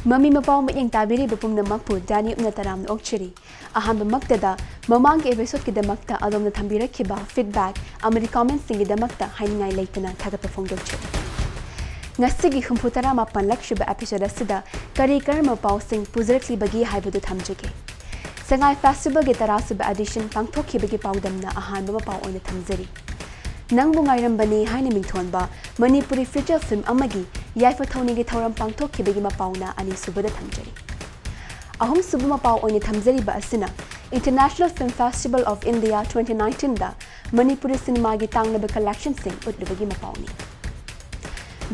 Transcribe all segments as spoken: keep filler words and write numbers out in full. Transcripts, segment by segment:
ꯃꯃꯤ ꯃꯄꯥꯎ ꯃꯤꯠꯌꯦꯡ ꯇꯥꯕꯤꯔꯤꯕ ꯄꯨꯝꯅꯃꯛꯄꯨ ꯗꯥꯅꯤꯌꯨꯞꯅ ꯇꯔꯥꯝꯅ ꯑꯣꯛꯆꯔꯤ꯫ ꯑꯍꯥꯟꯕꯃꯛꯇꯗ ꯃꯃꯥꯡꯒꯤ episodeꯀꯤꯗꯃꯛꯇ ꯑꯗꯣꯝꯅ ꯊꯝꯕꯤꯔꯛꯈꯤꯕ feedback ꯑꯃꯗꯤ commentꯁꯤꯡꯒꯤꯗꯃꯛꯇ ꯍꯥꯏꯅꯤꯡꯉꯥꯏ ꯂꯩꯇꯅ ꯊꯥꯒꯠꯄ ꯐꯣꯡꯗꯣꯛꯆꯔꯤ꯫ ꯉꯁꯤꯒꯤ ꯍꯨꯝꯐꯨ ꯇꯔꯥ ꯃꯥꯄꯟ ꯂꯛꯁꯨꯕ episode ꯑꯁꯤꯗ ꯀꯔꯤ ꯀꯔꯝꯕ ꯄꯥꯎꯁꯤꯡ ꯄꯨꯖꯔꯛꯂꯤꯕꯒꯦ ꯍꯥꯏꯕꯗꯨ ꯊꯝꯖꯒꯦ꯫ ꯁꯉꯥꯏ festivalꯒꯤ ꯇꯔꯥꯁꯨꯕ edition ꯄꯥꯡꯊꯣꯛꯈꯤꯕꯒꯤ ꯄꯥꯎꯗꯝꯅ ꯑꯍꯥꯟꯕ ꯃꯄꯥꯎ ꯑꯣꯏꯅ ꯊꯝꯖꯔꯤ꯫ ꯅꯪꯕꯨ ꯉꯥꯏꯔꯝꯕꯅꯤ ꯍꯥꯏꯅ ꯃꯤꯡꯊꯣꯟꯕ ꯃꯅꯤꯄꯨꯔꯤ feature film ꯑꯃꯒꯤ ꯌꯥꯏꯐ ꯊꯧꯅꯤꯒꯤ ꯊꯧꯔꯝ ꯄꯥꯡꯊꯣꯛꯈꯤꯕꯒꯤ ꯃꯄꯥꯎꯅ ꯑꯅꯤꯁꯨꯕꯗ ꯊꯝꯖꯔꯤ꯫ ꯑꯍꯨꯝꯁꯨꯕ ꯃꯄꯥꯎ ꯑꯣꯏꯅ ꯊꯝꯖꯔꯤꯕ ꯑꯁꯤꯅ International Film Festival of India twenty nineteenꯗ Manipuri ꯁꯤꯅꯦꯃꯥꯒꯤ ꯇꯥꯡꯂꯕ collectionꯁꯤꯡ ꯎꯠꯂꯨꯕꯒꯤ ꯃꯄꯥꯎꯅꯤ꯫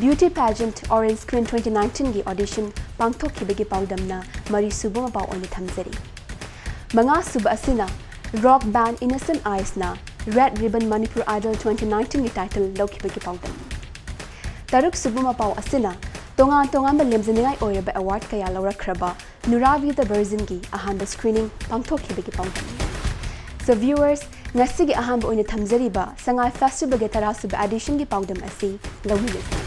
Beauty Pageant Orange Queen twenty nineteenꯒꯤ audition ꯄꯥꯡꯊꯣꯛꯈꯤꯕꯒꯤ ꯄꯥꯎꯗꯝꯅ ꯃꯔꯤꯁꯨꯕ ꯃꯄꯥꯎ ꯑꯣꯏꯅ ꯊꯝꯖꯔꯤ꯫ ꯃꯉꯥꯁꯨꯕ ꯑꯁꯤꯅ rock band Innocent Eyesꯅ Red Ribbon Manipur Idol twenty nineteenꯒꯤ title ꯂꯧꯈꯤꯕꯒꯤ ꯄꯥꯎꯗꯝꯅꯤ꯫ ꯇꯔꯨꯛꯁꯨꯕ ꯃꯄꯥꯎ ꯑꯁꯤꯅ ꯇꯣꯉꯥꯟ ꯇꯣꯉꯥꯟꯕ ꯂꯦꯝꯖꯅꯤꯡꯉꯥꯏ ꯑꯣꯏꯔꯕ award ꯀꯌꯥ ꯂꯧꯔꯛꯈ꯭ꯔꯕ ꯅꯨꯔꯥꯕꯤ the Virginꯒꯤ ꯑꯍꯥꯟꯕ screening ꯄꯥꯡꯊꯣꯛꯈꯤꯕꯒꯤ ꯄꯥꯎꯗꯝꯅꯤ꯫ So viewers, ꯉꯁꯤꯒꯤ ꯑꯍꯥꯟꯕ ꯑꯣꯏꯅ ꯊꯝꯖꯔꯤꯕ ꯁꯉꯥꯏ festivalꯒꯤ ꯇꯔꯥꯁꯨꯕ editionꯒꯤ ꯄꯥꯎꯗꯝ ꯑꯁꯤ ꯂꯧꯃꯤꯟꯅꯁꯤ꯫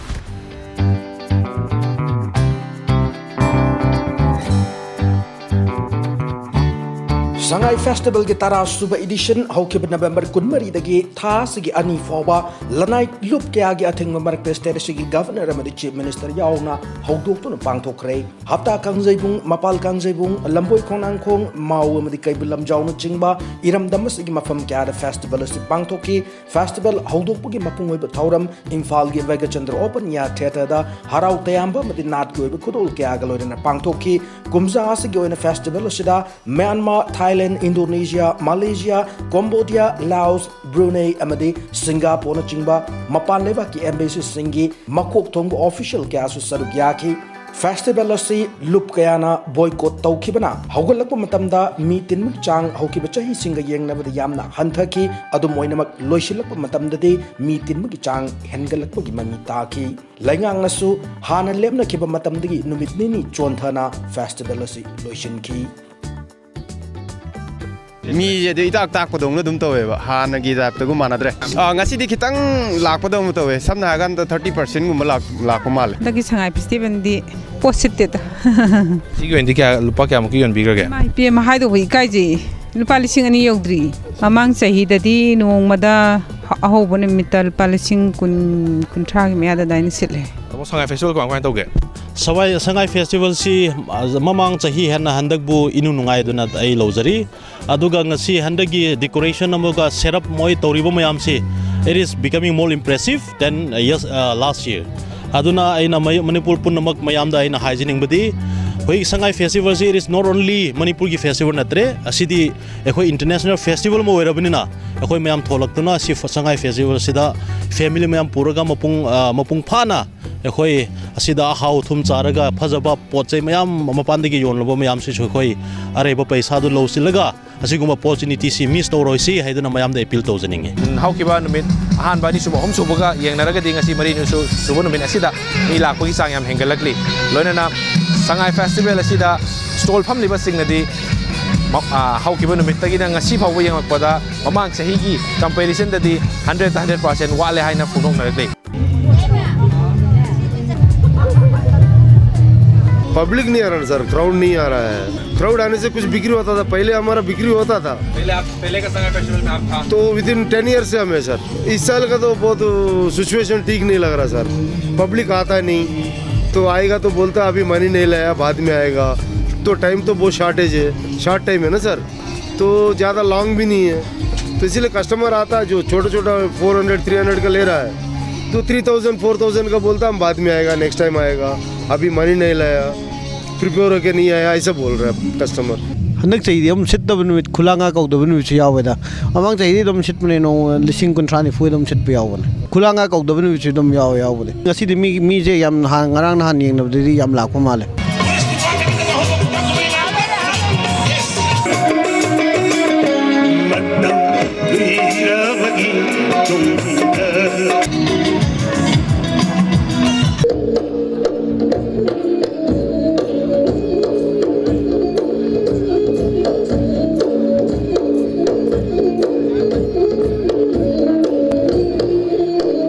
ꯁꯉꯥꯏ festivalꯒꯤ ꯇꯔꯥꯁꯨꯕ edition ꯍꯧꯈꯤꯕ November ꯀꯨꯟꯃꯔꯤꯗꯒꯤ ꯊꯥ ꯑꯁꯤꯒꯤ ꯑꯅꯤ ꯐꯥꯎꯕ ꯂꯅꯥꯏ ꯂꯨꯞ ꯀꯌꯥꯒꯤ ꯑꯊꯤꯡꯕ ꯃꯔꯛꯇ state ꯑꯁꯤꯒꯤ governor ꯑꯃꯗꯤ chief minister ꯌꯥꯎꯅ ꯍꯧꯗꯣꯛꯇꯨꯅ ꯄꯥꯡꯊꯣꯛꯈ꯭ꯔꯦ꯫ ꯍꯞꯇꯥ ꯀꯥꯡꯖꯩꯕꯨꯡ, ꯃꯄꯥꯜ ꯀꯥꯡꯖꯩꯕꯨꯡ, ꯂꯝꯕꯣꯏ ꯈꯣꯡꯅꯥꯡꯈꯣꯡ, ꯃꯥꯎ ꯑꯃꯗꯤ ꯀꯩꯕꯨꯜ ꯂꯝꯖꯥꯎꯅꯆꯤꯡꯕ ꯏꯔꯝꯗꯝ ꯑꯁꯤꯒꯤ ꯃꯐꯝ ꯀꯌꯥꯗ festival ꯑꯁꯤ ꯄꯥꯡꯊꯣꯛꯈꯤ꯫ Festival ꯍꯧꯗꯣꯛꯄꯒꯤ ꯃꯄꯨꯡ ꯑꯣꯏꯕ ꯊꯧꯔꯝ ꯏꯝꯐꯥꯜꯒꯤ ꯚꯒꯆꯟꯗ꯭ꯔ open air theatreꯗ ꯍꯔꯥꯎ ꯇꯌꯥꯝꯕ ꯑꯃꯗꯤ ꯅꯥꯠꯀꯤ ꯑꯣꯏꯕ ꯈꯨꯗꯣꯜ ꯀꯌꯥꯒ ꯂꯣꯏꯅꯅ ꯄꯥꯡꯊꯣꯛꯈꯤ꯫ ꯀꯨꯝꯖꯥ ꯑꯁꯤꯒꯤ ꯑꯣꯏꯅ festival ꯑꯁꯤꯗ Myanmar, Thailand, Indonesia, Malaysia, Cambodia, ꯂꯥꯑꯣꯁ, ꯕ꯭ꯔꯨꯅꯦꯏ ꯑꯃꯗꯤ ꯁꯤꯡꯒꯥꯄꯣꯔꯅꯆꯤꯡꯕ ꯃꯄꯥꯟ ꯂꯩꯕꯥꯛꯀꯤ embassyꯁꯤꯡꯒꯤ ꯃꯀꯣꯛ ꯊꯣꯡꯕ official ꯀꯌꯥꯁꯨ ꯁꯔꯨꯛ ꯌꯥꯈꯤ꯫ Festival ꯑꯁꯤ ꯂꯨꯞ ꯀꯌꯥꯅ boycott ꯇꯧꯈꯤꯕꯅ ꯍꯧꯒꯠꯂꯛꯄ ꯃꯇꯝꯗ ꯃꯤ ꯇꯤꯟꯕꯒꯤ ꯆꯥꯡ ꯍꯧꯈꯤꯕ ꯆꯍꯤꯁꯤꯡꯒ ꯌꯦꯡꯅꯕꯗ ꯌꯥꯝꯅ ꯍꯟꯊꯈꯤ꯫ ꯑꯗꯨꯝ ꯑꯣꯏꯅꯃꯛ, ꯂꯣꯏꯁꯤꯜꯂꯛꯄ ꯃꯇꯝꯗꯗꯤ ꯃꯤ ꯇꯤꯟꯕꯒꯤ ꯆꯥꯡ ꯍꯦꯟꯒꯠꯂꯛꯄꯒꯤ ꯃꯃꯤ ꯇꯥꯈꯤ꯫ ꯂꯩꯉꯥꯛꯅꯁꯨ ꯍꯥꯟꯅ ꯂꯦꯞꯅꯈꯤꯕ ꯃꯇꯝꯗꯒꯤ ꯅꯨꯃꯤꯠ ꯅꯤꯅꯤ ꯆꯣꯟꯊꯅ festival ꯑꯁꯤ ꯂꯣꯏꯁꯤꯟꯈꯤ꯫ ꯃꯤꯁꯦ ꯑꯗꯨ ꯏꯇꯥꯛ ꯇꯥꯛꯄꯗꯧꯅ ꯑꯗꯨꯝ ꯇꯧꯋꯦꯕ, ꯍꯥꯟꯅꯒꯤ ꯇꯥꯏꯞꯇꯒꯨꯝ ꯃꯥꯟꯅꯗ꯭ꯔꯦ꯫ ꯑꯥ, ꯉꯁꯤꯗꯤ ꯈꯤꯇꯪ ꯂꯥꯛꯄꯗꯧꯅ ꯇꯧꯋꯦ, ꯁꯝꯅ ꯍꯥꯏꯔꯀꯥꯟꯗ ꯊꯥꯔꯇꯤ ꯄꯥꯔꯁꯦꯟꯒꯨꯝꯕ ꯂꯥꯛꯄ ꯃꯥꯜꯂꯦ꯫ ꯍꯟꯗꯛꯀꯤ ꯁꯉꯥꯏ ꯐꯦꯁꯇꯤꯚꯦꯜꯗꯤ ꯄꯣꯠ ꯁꯤꯠꯇꯦꯗ꯫ ꯁꯤꯒꯤ ꯑꯣꯏꯅꯗꯤ ꯀꯌꯥ, ꯂꯨꯄꯥ ꯀꯌꯥꯃꯨꯛꯀꯤ ꯌꯣꯟꯕꯤꯈ꯭ꯔꯒꯦ? ꯏꯃꯥ ꯏꯄꯦꯝꯃ, ꯍꯥꯏꯗꯧꯕ ꯏꯀꯥꯏꯖꯩ꯫ ꯂꯨꯄꯥ ꯂꯤꯁꯤꯡ ꯑꯅꯤ ꯌꯧꯗ꯭ꯔꯤ꯫ ꯃꯃꯥꯡ ꯆꯍꯤꯗꯗꯤ ꯅꯣꯡꯃꯗ ꯑꯍꯧꯕ ꯅꯨꯃꯤꯠꯇ ꯂꯨꯄꯥ ꯂꯤꯁꯤꯡ ꯀꯨꯟ, ꯀꯨꯟꯊ꯭ꯔꯥꯒꯤ ꯃꯌꯥꯗ ꯑꯗꯨꯃꯥꯏꯅ ꯁꯤꯠꯂꯦ꯫ ꯇꯥꯃꯣ, ꯁꯉꯥꯏ ꯐꯦꯁꯇꯤꯚꯦꯜ ꯀꯃꯥꯏ ꯀꯃꯥꯏꯅ ꯇꯧꯒꯦ? ꯁꯉꯥꯏ, ꯁꯉꯥꯏ ꯐꯦꯁꯇꯤꯚꯦꯜꯁꯤ, ꯑ, ꯃꯃꯥꯡ ꯆꯍꯤ ꯍꯦꯟꯅ ꯍꯟꯗꯛꯄꯨ ꯏꯅꯨꯡ ꯅꯨꯡꯉꯥꯏꯗꯨꯅ ꯑꯩ ꯂꯧꯖꯔꯤ꯫ ꯑꯗꯨꯒ ꯉꯁꯤ ꯍꯟꯗꯛꯀꯤ ꯗꯦꯀꯣꯔꯦꯁꯟ ꯑꯃꯒ ꯁꯦꯠ ꯑꯞ ꯃꯣꯏ ꯇꯧꯔꯤꯕ ꯃꯌꯥꯝꯁꯤ, it is becoming more impressive than, uh, yes, uh, last year. ꯑꯗꯨꯅ ꯑꯩꯅ ꯃꯩ-, ꯃꯅꯤꯄꯨꯔ ꯄꯨꯝꯅꯃꯛ ꯃꯌꯥꯝꯗ ꯑꯩꯅ ꯍꯥꯏꯖꯅꯤꯡꯕꯗꯤ, ꯑꯩꯈꯣꯏꯒꯤ ꯁꯉꯥꯏ ꯐꯦꯁꯇꯤꯚꯦꯜꯁꯤ, it is not only ꯃꯅꯤꯄꯨꯔꯒꯤ ꯐꯦꯁꯇꯤꯚꯦꯜ ꯅꯠꯇ꯭ꯔꯦ, ꯑꯁꯤꯗꯤ ꯑꯩꯈꯣꯏ ꯏꯟꯇꯔꯅꯦꯁꯅꯦꯜ ꯐꯦꯁꯇꯤꯚꯦꯜ ꯑꯃ ꯑꯣꯏꯔꯕꯅꯤꯅ, ꯑꯩꯈꯣꯏ ꯃꯌꯥꯝ ꯊꯣꯛꯂꯛꯇꯨꯅ ꯁꯤ ꯐ-, ꯁꯉꯥꯏ ꯐꯦꯁꯇꯤꯚꯦꯜꯁꯤꯗ ꯐꯦꯃꯤꯂꯤ ꯃꯌꯥꯝ ꯄꯨꯔꯒ ꯃꯄꯨꯡ, ꯑ, ꯃꯄꯨꯡ ꯐꯥꯅ ꯑꯩꯈꯣꯏ ꯑꯁꯤꯗ ꯑꯍꯥꯎ ꯑꯊꯨꯝ ꯆꯥꯔꯒ, ꯐꯖꯕ ꯄꯣꯠ ꯆꯩ ꯃꯌꯥꯝ ꯃꯄꯥꯟꯗꯒꯤ ꯌꯣꯟꯂꯕ ꯃꯌꯥꯝꯁꯤꯁꯨ ꯑꯩꯈꯣꯏ ꯑꯔꯩꯕ ꯄꯩꯁꯥꯗꯨ ꯂꯧꯁꯤꯜꯂꯒ ꯑꯁꯤꯒꯨꯝꯕ ꯑꯣꯄꯣꯔꯆꯨꯅꯤꯇꯤꯁꯤ ꯃꯤꯁ ꯇꯧꯔꯣꯏꯁꯤ ꯍꯥꯏꯗꯨꯅ ꯃꯌꯥꯝꯗ ꯑꯦꯄꯤꯜ ꯇꯧꯖꯅꯤꯡꯉꯤ꯫ ꯎꯝ, ꯍꯧꯈꯤꯕ ꯅꯨꯃꯤꯠ ꯑꯍꯥꯟꯕ, ꯑꯅꯤꯁꯨꯕ, ꯑꯍꯨꯝꯁꯨꯕꯒ ꯌꯦꯡꯅꯔꯒꯗꯤ ꯉꯁꯤ ꯃꯔꯤꯅꯤꯁꯨ ꯁꯨꯕ ꯅꯨꯃꯤꯠ ꯑꯁꯤꯗ ꯃꯤ ꯂꯥꯛꯄꯒꯤ ꯆꯥꯡ ꯌꯥꯝ ꯍꯦꯟꯒꯠꯂꯛꯂꯤ꯫ ꯂꯣꯏꯅꯅ ꯁꯉꯥꯏ ꯐꯦꯁꯇꯤꯚꯦꯜ ꯑꯁꯤꯗ ꯁ꯭ꯇꯣꯜ ꯐꯝꯂꯤꯕꯁꯤꯡꯅꯗꯤ ꯃ-, ꯑ, ꯍꯧꯈꯤꯕ ꯅꯨꯃꯤꯠꯇꯒꯤꯅ ꯉꯁꯤ ꯐꯥꯎꯕ ꯌꯦꯡꯂꯛꯄꯗ ꯃꯃꯥꯡ ꯆꯍꯤꯒꯤ ꯀꯝꯄꯦꯔꯤꯖꯟꯗꯗꯤ ꯍꯟꯗ꯭ꯔꯦꯠꯇ ꯍꯟꯗ꯭ꯔꯦꯠ ꯄꯥꯔꯁꯦꯟ ꯋꯥꯠꯂꯦ ꯍꯥꯏꯅ ꯐꯣꯡꯗꯣꯛꯅꯔꯛꯂꯤ꯫ पब्लिक नहीं आ रहा सर, क्राउड नहीं आ रहा है। क्राउड आने से कुछ बिक्री होता था, पहले हमारा बिक्री होता था। पहले आप, पहले का सङाई फेस्टिवल में आप था? तो विद इन टेन ईयर से हम है सर। इस साल का तो बहुत सिचुएशन ठीक नहीं लग रहा सर। पब्लिक आता नहीं, तो आएगा तो बोलता अभी मनी नहीं लाया, बाद में आएगा। तो टाइम तो बहुत शॉर्टेज है, शॉर्ट टाइम है ना सर, तो ज़्यादा लॉन्ग भी नहीं है, तो इसीलिए कस्टमर आता है जो छोटा छोटा फोर हंड्रेड थ्री हंड्रेड का ले रहा है, तो थ्री थाउजेंड फोर थाउजेंड का बोलता हम बाद में आएगा, नेक्स्ट टाइम आएगा, अभी मनी नहीं लाया, प्रिपेयर होके नहीं आया, ऐसा बोल रहा है कस्टमर। ꯍꯟꯗꯛ ꯆꯍꯤꯗꯤ ꯑꯗꯨꯝ ꯁꯤꯠꯇꯕ ꯅꯨꯃꯤꯠ, ꯈꯨꯂꯥꯡꯒ ꯀꯧꯗꯕ ꯅꯨꯃꯤꯠꯁꯨ ꯌꯥꯎꯋꯦꯗ꯫ ꯃꯃꯥꯡ ꯆꯍꯤꯗꯤ ꯑꯗꯨꯝ ꯁꯤꯠꯄꯅꯦ, ꯅꯣꯡ ꯂꯤꯁꯤꯡ ꯀꯨꯟꯊ꯭ꯔꯥ ꯅꯤꯐꯨ ꯑꯗꯨꯝ ꯁꯤꯠꯄ ꯌꯥꯎꯕꯅꯦ꯫ ꯈꯨꯂꯥꯡꯒ ꯀꯧꯗꯕ ꯅꯨꯃꯤꯠꯁꯨ ꯑꯗꯨꯝ ꯌꯥꯎꯋꯦ, ꯌꯥꯎꯕꯅꯦ꯫ ꯉꯁꯤꯗꯤ ꯃꯤ, ꯃꯤꯁꯦ ꯌꯥꯝ ꯅꯍꯥꯟ, ꯉꯔꯥꯡ ꯅꯍꯥꯟ ꯌꯦꯡꯅꯕꯗꯗꯤ ꯌꯥꯝ ꯂꯥꯛꯄ ꯃꯥꯜꯂꯦ꯫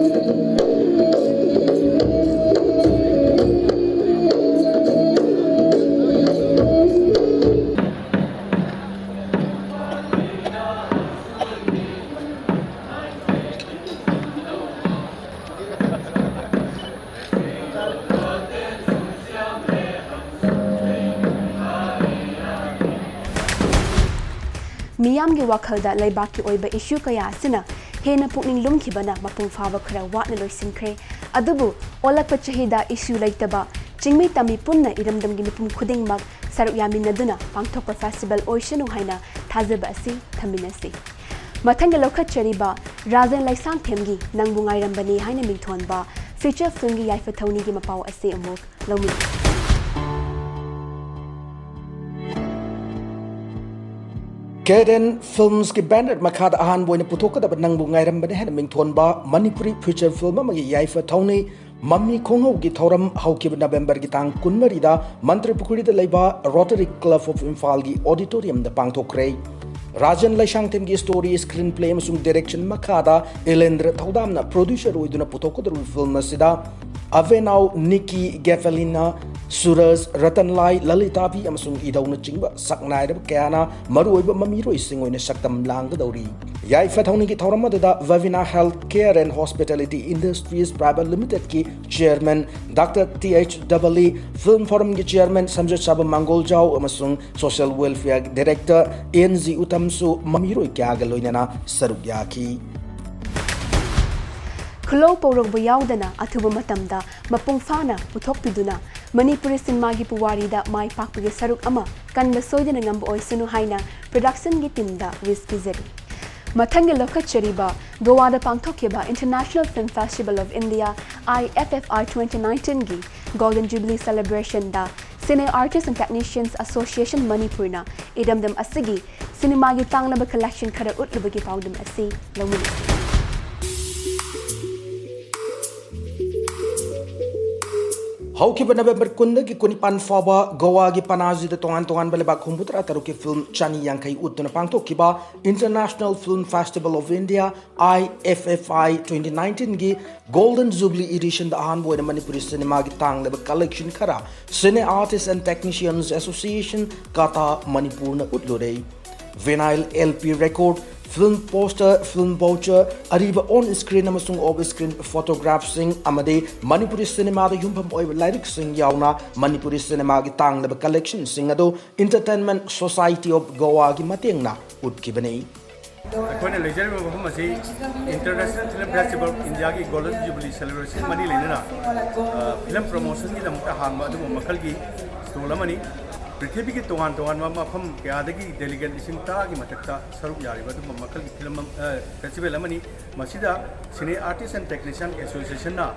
ꯃꯤꯌꯥꯝꯒꯤ ꯋꯥꯈꯜꯗ ꯂꯩꯕꯥꯛꯀꯤ ꯑꯣꯏꯕ ꯏꯁꯨ ꯀꯌꯥ ꯑꯁꯤꯅ ꯍꯦꯟꯅ ꯄꯨꯛꯅꯤꯡ ꯂꯨꯝꯈꯤꯕꯅ ꯃꯄꯨꯡ ꯐꯥꯕ ꯈꯔ ꯋꯥꯠꯅ ꯂꯣꯏꯁꯤꯟꯈ꯭ꯔꯦ꯫ ꯑꯗꯨꯕꯨ ꯑꯣꯜꯂꯛꯄ ꯆꯍꯤꯗ ꯏꯁꯨ ꯂꯩꯇꯕ ꯆꯤꯡꯃꯤ ꯇꯝꯃꯤ ꯄꯨꯟꯅ ꯏꯔꯝꯗꯝꯒꯤ ꯃꯤꯄꯨꯝ ꯈꯨꯗꯤꯡꯃꯛ ꯁꯔꯨꯛ ꯌꯥꯃꯤꯟꯅꯗꯨꯅ ꯄꯥꯡꯊꯣꯛꯄ ꯐꯦꯁꯇꯤꯚꯦꯜ ꯑꯣꯏꯁꯅꯨ ꯍꯥꯏꯅ ꯊꯥꯖꯕ ꯑꯁꯤ ꯊꯝꯃꯤꯟꯅꯁꯤ꯫ ꯃꯊꯪꯒꯤ ꯂꯧꯈꯠꯆꯔꯤꯕ ꯔꯥꯖꯦꯟ ꯂꯩꯁꯥꯡꯊꯦꯝꯒꯤ ꯅꯪꯕꯨ ꯉꯥꯏꯔꯝꯕꯅꯤ ꯍꯥꯏꯅ ꯃꯤꯡꯊꯣꯟꯕ ꯐꯤꯆꯔ ꯐꯤꯜꯝꯒꯤ ꯌꯥꯏꯐ ꯊꯧꯅꯤꯒꯤ ꯃꯄꯥꯎ ꯑꯁꯤ ꯑꯃꯨꯛ ꯂꯧꯃꯤꯟꯅꯁꯤ꯫ ꯀꯦꯗꯦꯟ ꯐꯤꯜꯝꯁꯀꯤ ꯕꯦꯅꯔ ꯃꯈꯥꯗ ꯑꯍꯥꯟꯕ ꯑꯣꯏꯅ ꯄꯨꯊꯣꯛꯀꯗꯕ ꯅꯪꯕꯨ ꯉꯥꯏꯔꯝꯕꯅꯤ ꯍꯥꯏꯅ ꯃꯤꯡꯊꯣꯟꯕ ꯃꯅꯤꯄꯨꯔꯤ ꯐꯤꯆꯔ ꯐꯤꯜꯝ ꯑꯃꯒꯤ ꯌꯥꯏꯐ ꯊꯧꯅꯤ ꯃꯃꯤ ꯈꯣꯡꯍꯧꯒꯤ ꯊꯧꯔꯝ ꯍꯧꯈꯤꯕ ꯅꯕꯦꯝꯕꯔꯒꯤ ꯇꯥꯡ ꯀꯨꯟꯃꯔꯤꯗ ꯃꯟꯇ꯭ꯔꯤ ꯄꯨꯈ꯭ꯔꯤꯗ ꯂꯩꯕ ꯔꯣꯇꯔꯤ ꯀ꯭ꯂꯕ ꯑꯣꯐ ꯏꯝꯐꯥꯜꯒꯤ ꯑꯣꯗꯤꯇꯣꯔꯤꯌꯝꯗ ꯄꯥꯡꯊꯣꯛꯈ꯭ꯔꯦ꯫ ꯔꯥꯖꯟ ꯂꯩꯁꯥꯡꯊꯦꯝꯒꯤ ꯁ꯭ꯇꯣꯔꯤ, ꯁ꯭ꯀ꯭ꯔꯤꯟ ꯄ꯭ꯂꯦ ꯑꯃꯁꯨꯡ ꯗꯤꯔꯦꯛꯁꯟ ꯃꯈꯥꯗ ꯏꯂꯦꯟꯗ꯭ꯔ ꯊꯧꯗꯥꯝꯅ ꯄ꯭ꯔꯣꯗ꯭ꯌꯨꯁꯔ ꯑꯣꯏꯗꯨꯅ ꯄꯨꯊꯣꯛꯀꯗꯧꯔꯤꯕ ꯐꯤꯜꯝ ꯑꯁꯤꯗ ꯑꯚꯦꯅꯥꯎ, ꯅꯤꯀꯤ, ꯒꯦꯐꯦꯂꯤꯅꯥ, ꯁꯨꯔꯖ, ꯔꯇꯟꯂꯥꯏ, ꯂꯂꯤꯇꯥꯕꯤ ꯑꯃꯁꯨꯡ ꯏꯙꯧꯅꯆꯤꯡꯕ ꯁꯛꯅꯥꯏꯔꯕ ꯀꯌꯥꯅ ꯃꯔꯨꯑꯣꯏꯕ ꯃꯃꯤꯔꯣꯏꯁꯤꯡ ꯑꯣꯏꯅ ꯁꯛꯇꯝ ꯂꯥꯡꯒꯗꯧꯔꯤ꯫ ꯌꯥꯏꯐ ꯊꯧꯅꯤꯒꯤ ꯊꯧꯔꯝ ꯑꯗꯨꯗ Bhabina health care and hospitality industries private ꯂꯤꯃꯤꯇꯦꯗꯀꯤ chairman doctor T H Dabli, film ꯐꯣꯔꯝꯒꯤ ꯆꯦꯌꯔꯃꯦꯟ ꯁꯝꯖꯠꯁꯥꯕ ꯃꯥꯡꯒꯣꯜꯖꯥꯎ ꯑꯃꯁꯨꯡ ꯁꯣꯁꯤꯌꯦꯜ ꯋꯦꯜꯐꯤꯌꯔꯒꯤ ꯗꯤꯔꯦꯛꯇꯔ ꯑꯦꯟ ꯖꯤ ꯎꯇꯝꯁꯨ ꯃꯃꯤꯔꯣꯏ ꯀꯌꯥꯒ ꯂꯣꯏꯅꯅ ꯁꯔꯨꯛ ꯌꯥꯈꯤ꯫ ꯈꯨꯜꯂꯧ ꯄꯧꯔꯧꯕ ꯌꯥꯎꯗꯅ ꯑꯊꯨꯕ ꯃꯇꯝꯗ ꯃꯄꯨꯡ ꯐꯥꯅ ꯄꯨꯊꯣꯛꯄꯤꯗꯨꯅ ꯃꯅꯤꯄꯨꯔꯤ ꯁꯤꯅꯦꯃꯥꯒꯤ ꯄꯨꯋꯥꯔꯤꯗ ꯃꯥꯏ ꯄꯥꯛꯄꯒꯤ ꯁꯔꯨꯛ ꯑꯃ ꯀꯟꯕ ꯁꯣꯏꯗꯅ ꯉꯝꯕ ꯑꯣꯏꯁꯅꯨ ꯍꯥꯏꯅ ꯄ꯭ꯔꯣꯗꯛꯁꯟꯒꯤ ꯇꯤꯝꯗ ꯋꯤꯁ ꯄꯤꯖꯔꯤ꯫ ꯃꯊꯪꯒꯤ ꯂꯧꯈꯠꯆꯔꯤꯕ ꯒꯣꯋꯥꯗ ꯄꯥꯡꯊꯣꯛꯈꯤꯕ International Film Festival of India, I F F I twenty nineteenꯒꯤ Golden Jubilee Celebrationꯗ Cine Artists and Technicians Association ꯃꯅꯤꯄꯨꯔꯅ ꯏꯔꯝꯗꯝ ꯑꯁꯤꯒꯤ ꯁꯤꯅꯦꯃꯥꯒꯤ ꯇꯥꯡꯂꯕ ꯀꯂꯦꯛꯁꯟ ꯈꯔ ꯎꯠꯂꯨꯕꯒꯤ ꯄꯥꯎꯗꯝ ꯑꯁꯤ ꯂꯧꯃꯤꯟꯅꯁꯤ꯫ ꯍꯧꯈꯤꯕ ꯅꯕꯦꯝꯕꯔ ꯀꯨꯟꯗꯒꯤ ꯀꯨꯟꯅꯤꯄꯥꯟ ꯐꯥꯎꯕ ꯒꯣꯋꯥꯒꯤ ꯄꯅꯥꯖꯤꯗ ꯇꯣꯉꯥꯟ ꯇꯣꯉꯥꯟꯕ ꯂꯩꯕꯥꯛ ꯍꯨꯝꯐꯨꯇꯔꯥ ꯇꯔꯨꯛꯀꯤ ꯐꯤꯜꯝ ꯆꯅꯤ ꯌꯥꯡꯈꯩ ꯎꯠꯇꯨꯅ ꯄꯥꯡꯊꯣꯛꯈꯤꯕ International Film Festival of India, I F F I twenty nineteenꯒꯤ Golden Jubilee Editionꯗ ꯑꯍꯥꯟꯕ ꯑꯣꯏꯅ ꯃꯅꯤꯄꯨꯔꯤ ꯁꯤꯅꯦꯃꯥꯒꯤ ꯇꯥꯡꯂꯕ ꯀꯂꯦꯛꯁꯟ ꯈꯔ Cine Artists and Technicians Association, ꯀꯥꯇꯥ, ꯃꯅꯤꯄꯨꯔꯅ ꯎꯠꯂꯨꯔꯦ꯫ Vinyl, L P record, film poster, film voucher, ꯑꯔꯤꯕ ꯑꯣꯟ ꯁ꯭ꯀ꯭ꯔꯤꯟ ꯑꯃꯁꯨꯡ ꯑꯣꯐ ꯁ꯭ꯀ꯭ꯔꯤꯟ ꯐꯣꯇꯣꯒ꯭ꯔꯥꯐꯁꯤꯡ ꯑꯃꯗꯤ ꯃꯅꯤꯄꯨꯔꯤ ꯁꯤꯅꯦꯃꯥꯗ ꯌꯨꯝꯐꯝ ꯑꯣꯏꯕ ꯂꯥꯏꯔꯤꯛꯁꯤꯡ ꯌꯥꯎꯅ ꯃꯅꯤꯄꯨꯔꯤ ꯁꯤꯅꯦꯃꯥꯒꯤ ꯇꯥꯡꯂꯕ ꯀꯂꯦꯛꯁꯟꯁꯤꯡ ꯑꯗꯨ Entertainment Society of Goaꯒꯤ ꯃꯇꯦꯡꯅ ꯎꯠꯈꯤꯕꯅꯤ꯫ ꯑꯩꯈꯣꯏꯅ ꯂꯩꯖꯔꯤꯕ ꯃꯐꯝ ꯑꯁꯤ International Film Festival Indiaꯒꯤ Golden Jubilee Celebration ꯃꯔꯤ ꯂꯩꯅꯅ, ꯑ, ꯐꯤꯂꯝ ꯄ꯭ꯔꯃꯣꯁꯟꯒꯤꯗꯃꯛꯇ ꯍꯥꯡꯕ ꯑꯗꯨꯒꯨꯝꯕ ꯃꯈꯜꯒꯤ ꯁ꯭ꯇꯣꯜ ꯑꯃꯅꯤ꯫ ꯄ꯭ꯔꯤꯊꯤꯕꯤꯒꯤ ꯇꯣꯉꯥꯟ ꯇꯣꯉꯥꯟꯕ ꯃꯐꯝ ꯀꯌꯥꯗꯒꯤ ꯗꯦꯂꯤꯒꯦꯠ ꯂꯤꯁꯤꯡ ꯇꯔꯥꯒꯤ ꯃꯊꯛꯇ ꯁꯔꯨꯛ ꯌꯥꯔꯤꯕ ꯑꯗꯨꯒꯨꯝꯕ ꯃꯈꯜꯒꯤ ꯐꯤꯂꯝ ꯑꯃ, ꯑ, ꯐꯦꯁꯇꯤꯚꯦꯜ ꯑꯃꯅꯤ꯫ ꯃꯁꯤꯗ Cine Artist and Technician Associationꯅ,